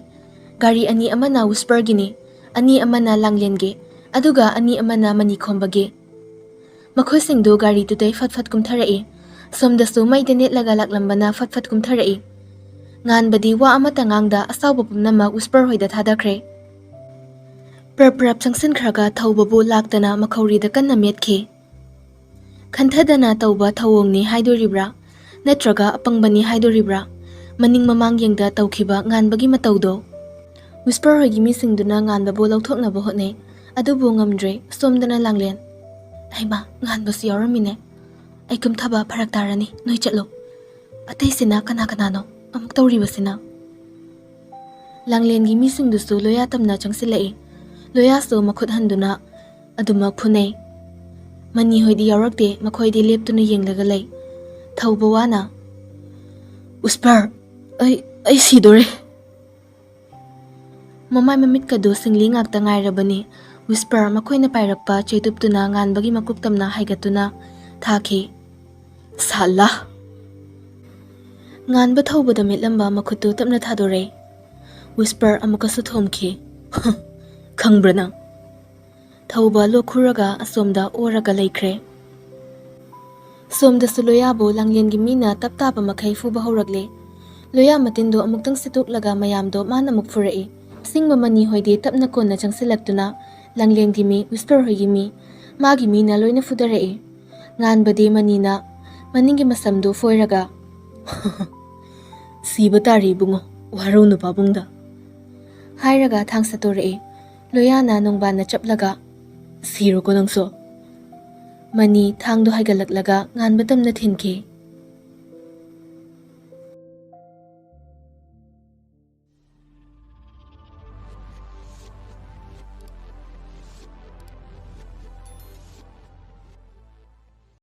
ꯒꯥꯔꯤ ꯑꯅꯤ ꯑꯃꯅ ꯋꯤꯁꯄꯔꯒꯤꯅꯤ, ꯑꯅꯤ ꯑꯃꯅ ꯂꯥꯡꯂꯦꯟꯒꯤ, ꯑꯗꯨꯒ ꯑꯅꯤ ꯑꯃꯅ ꯃꯅꯤꯈꯣꯝꯕꯒꯤ꯫ ꯃꯈꯣꯏꯁꯤꯡꯗꯨ ꯒꯥꯔꯤꯗꯨꯗꯩ ꯐꯠ ꯐꯠ ꯀꯨꯝꯊꯔꯛꯏ꯫ ꯁꯣꯝꯗꯁꯨ ꯃꯩꯗ ꯅꯦꯠꯂꯒ ꯂꯥꯛꯂꯝꯕꯅ ꯐꯠ ꯐꯠ ꯀꯨꯝꯊꯔꯛꯏ꯫ ꯉꯥꯟꯕꯗꯤ ꯋꯥ ꯑꯃꯠꯇ ꯉꯥꯡꯗ ꯑꯁꯥꯎꯕ ꯄꯨꯝꯅꯃꯛ ꯋꯤꯁꯄꯔ ꯍꯣꯏꯗ ꯊꯥꯗꯈ꯭ꯔꯦ꯫ ꯄ꯭ꯔꯞ ꯄ꯭ꯔꯞ ꯆꯪꯁꯤꯟꯈ꯭ꯔꯒ ꯊꯧꯕꯕꯨ ꯂꯥꯛꯇꯅ ꯃꯈꯧꯔꯤꯗ ꯀꯟꯅ ꯃꯦꯠꯈꯤ꯫ ꯈꯟꯊꯗꯅ ꯇꯧꯕ ꯊꯧꯑꯣꯡꯅꯤ ꯍꯥꯏꯗꯣꯔꯤꯕ꯭ꯔꯥ? ꯅꯠꯇ꯭ꯔꯒ ꯑꯄꯪꯕꯅꯤ ꯍꯥꯏꯗꯣꯔꯤꯕ꯭ꯔꯥ? ꯃꯅꯤꯡ ꯃꯃꯥꯡ ꯌꯦꯡꯗ ꯇꯧꯈꯤꯕ ꯉꯥꯟꯕꯒꯤ ꯃꯇꯧꯗꯣ꯫ ꯋꯤꯁꯄꯔ ꯍꯣꯏꯒꯤ ꯃꯤꯁꯤꯡꯗꯨꯅ ꯉꯥꯟꯕꯕꯨ ꯂꯧꯊꯣꯛꯅꯕ ꯍꯣꯠꯅꯩ, ꯑꯗꯨꯕꯨ ꯉꯝꯗ꯭ꯔꯦ꯫ ꯁꯣꯝꯗꯅ ꯂꯥꯡꯂꯦꯟ, "ꯍꯩꯃꯥ, ꯉꯥꯟꯕꯁꯨ ꯌꯥꯎꯔꯝꯃꯤꯅꯦ꯫ ꯑꯩ ꯀꯨꯝꯊꯕ ꯐꯔꯛ ꯇꯥꯔꯅꯤ, ꯅꯣꯏ ꯆꯠꯂꯣ꯫ ꯑꯇꯩꯁꯤꯅ ꯀꯅꯥ ꯀꯅꯥꯅꯣ ꯑꯃꯨꯛ ꯇꯧꯔꯤꯕꯁꯤꯅ?" ꯂꯥꯡꯂꯦꯟꯒꯤ ꯃꯤꯁꯤꯡꯗꯨꯁꯨ ꯂꯣꯌꯥ ꯇꯝꯅ ꯆꯪꯁꯤꯜꯂꯛꯏ꯫ ꯂꯣꯌꯥꯁꯨ ꯃꯈꯨꯠ ꯍꯟꯗꯨꯅ ꯑꯗꯨꯃꯛ ꯐꯨꯅꯩ꯫ ꯃꯅꯤ ꯍꯣꯏꯗꯤ ꯌꯥꯎꯔꯛꯇꯦ, ꯃꯈꯣꯏꯗꯤ ꯂꯦꯞꯇꯨꯅ ꯌꯦꯡꯂꯒ ꯂꯩ꯫ ꯊꯧꯕ ꯋꯥꯅ, "ꯋꯤꯁꯄꯔ, ꯑꯩ, ꯑꯩ ꯁꯤꯗꯣꯔꯦ!" ꯃꯃꯥꯏ ꯃꯃꯤꯠꯀꯗꯨ ꯁꯤꯡꯂꯤ ꯉꯥꯛꯇ ꯉꯥꯏꯔꯕꯅꯤ꯫ ꯋꯤꯁꯄꯔ ꯃꯈꯣꯏꯅ ꯄꯥꯏꯔꯛꯄ ꯆꯩꯇꯨꯞꯇꯨꯅ ꯉꯥꯟꯕꯒꯤ ꯃꯀꯨꯛ ꯇꯝꯅ ꯍꯥꯏꯒꯠꯇꯨꯅ ꯊꯥꯈꯤ꯫ "ꯁꯥꯂꯥ!" ꯉꯥꯟꯕ ꯊꯧꯕꯗ ꯃꯤꯠꯂꯝꯕ ꯃꯈꯨꯠꯇꯨ ꯇꯞꯅ ꯊꯥꯗꯣꯔꯛꯏ꯫ ꯋꯤꯁꯄꯔ ꯑꯃꯨꯛꯀꯁꯨ ꯊꯣꯝꯈꯤ꯫ "ꯈꯪꯕ꯭ꯔꯥ ꯅꯪ?" ꯊꯧꯕ ꯂꯣꯛ ꯈꯨꯔꯒ ꯑꯁꯣꯝꯗ ꯑꯣꯔꯒ ꯂꯩꯈ꯭ꯔꯦ꯫ ꯁꯣꯝꯗꯁꯨ ꯂꯣꯌꯥꯕꯨ ꯂꯥꯡꯂꯦꯟꯒꯤ ꯃꯤꯅ ꯇꯞ ꯇꯥꯕ ꯃꯈꯩ ꯐꯨꯕ ꯍꯧꯔꯛꯂꯦ꯫ ꯂꯣꯌꯥ ꯃꯇꯤꯟꯗꯣ ꯑꯃꯨꯛꯇꯪ ꯁꯤꯠꯇꯣꯛꯂꯒ ꯃꯌꯥꯝꯗꯣ ꯃꯥꯅ ꯑꯃꯨꯛ ꯐꯨꯔꯛꯏ꯫ ꯑꯁꯦꯡꯕ ꯃꯅꯤ ꯍꯣꯏꯗꯤ ꯇꯞꯅ ꯀꯣꯟꯅ ꯆꯪꯁꯤꯜꯂꯛꯇꯨꯅ ꯂꯪꯂꯦꯟꯒꯤ ꯃꯤ, ꯋꯤꯁꯄꯔ ꯍꯣꯏꯒꯤ ꯃꯤ, ꯃꯥꯒꯤ ꯃꯤꯅ ꯂꯣꯏꯅ ꯐꯨꯗꯔꯛꯏ꯫ ꯉꯥꯟꯕꯗꯤ ꯃꯅꯤꯅ ꯃꯅꯤꯡꯒꯤ ꯃꯁꯝꯗꯨ ꯐꯣꯏꯔꯒ, "ꯁꯤꯕ ꯇꯥꯔꯦ ꯏꯕꯨꯡꯉꯣ, ꯋꯥꯔꯧꯅꯨ ꯄꯥꯕꯨꯡꯗ," ꯍꯥꯏꯔꯒ ꯊꯥꯡ ꯁꯠꯇꯣꯔꯛꯏ꯫ ꯂꯣꯌꯥꯅ ꯅꯣꯡꯕꯥꯟꯅ ꯆꯞꯂꯒ, "ꯁꯤꯔꯣꯀꯣ ꯅꯪꯁꯨ?" ꯃꯅꯤ ꯊꯥꯡꯗꯣ ꯍꯥꯏꯒꯠꯂꯛꯂꯒ ꯉꯥꯟꯕ ꯇꯝꯅ ꯊꯤꯟꯈꯤ꯫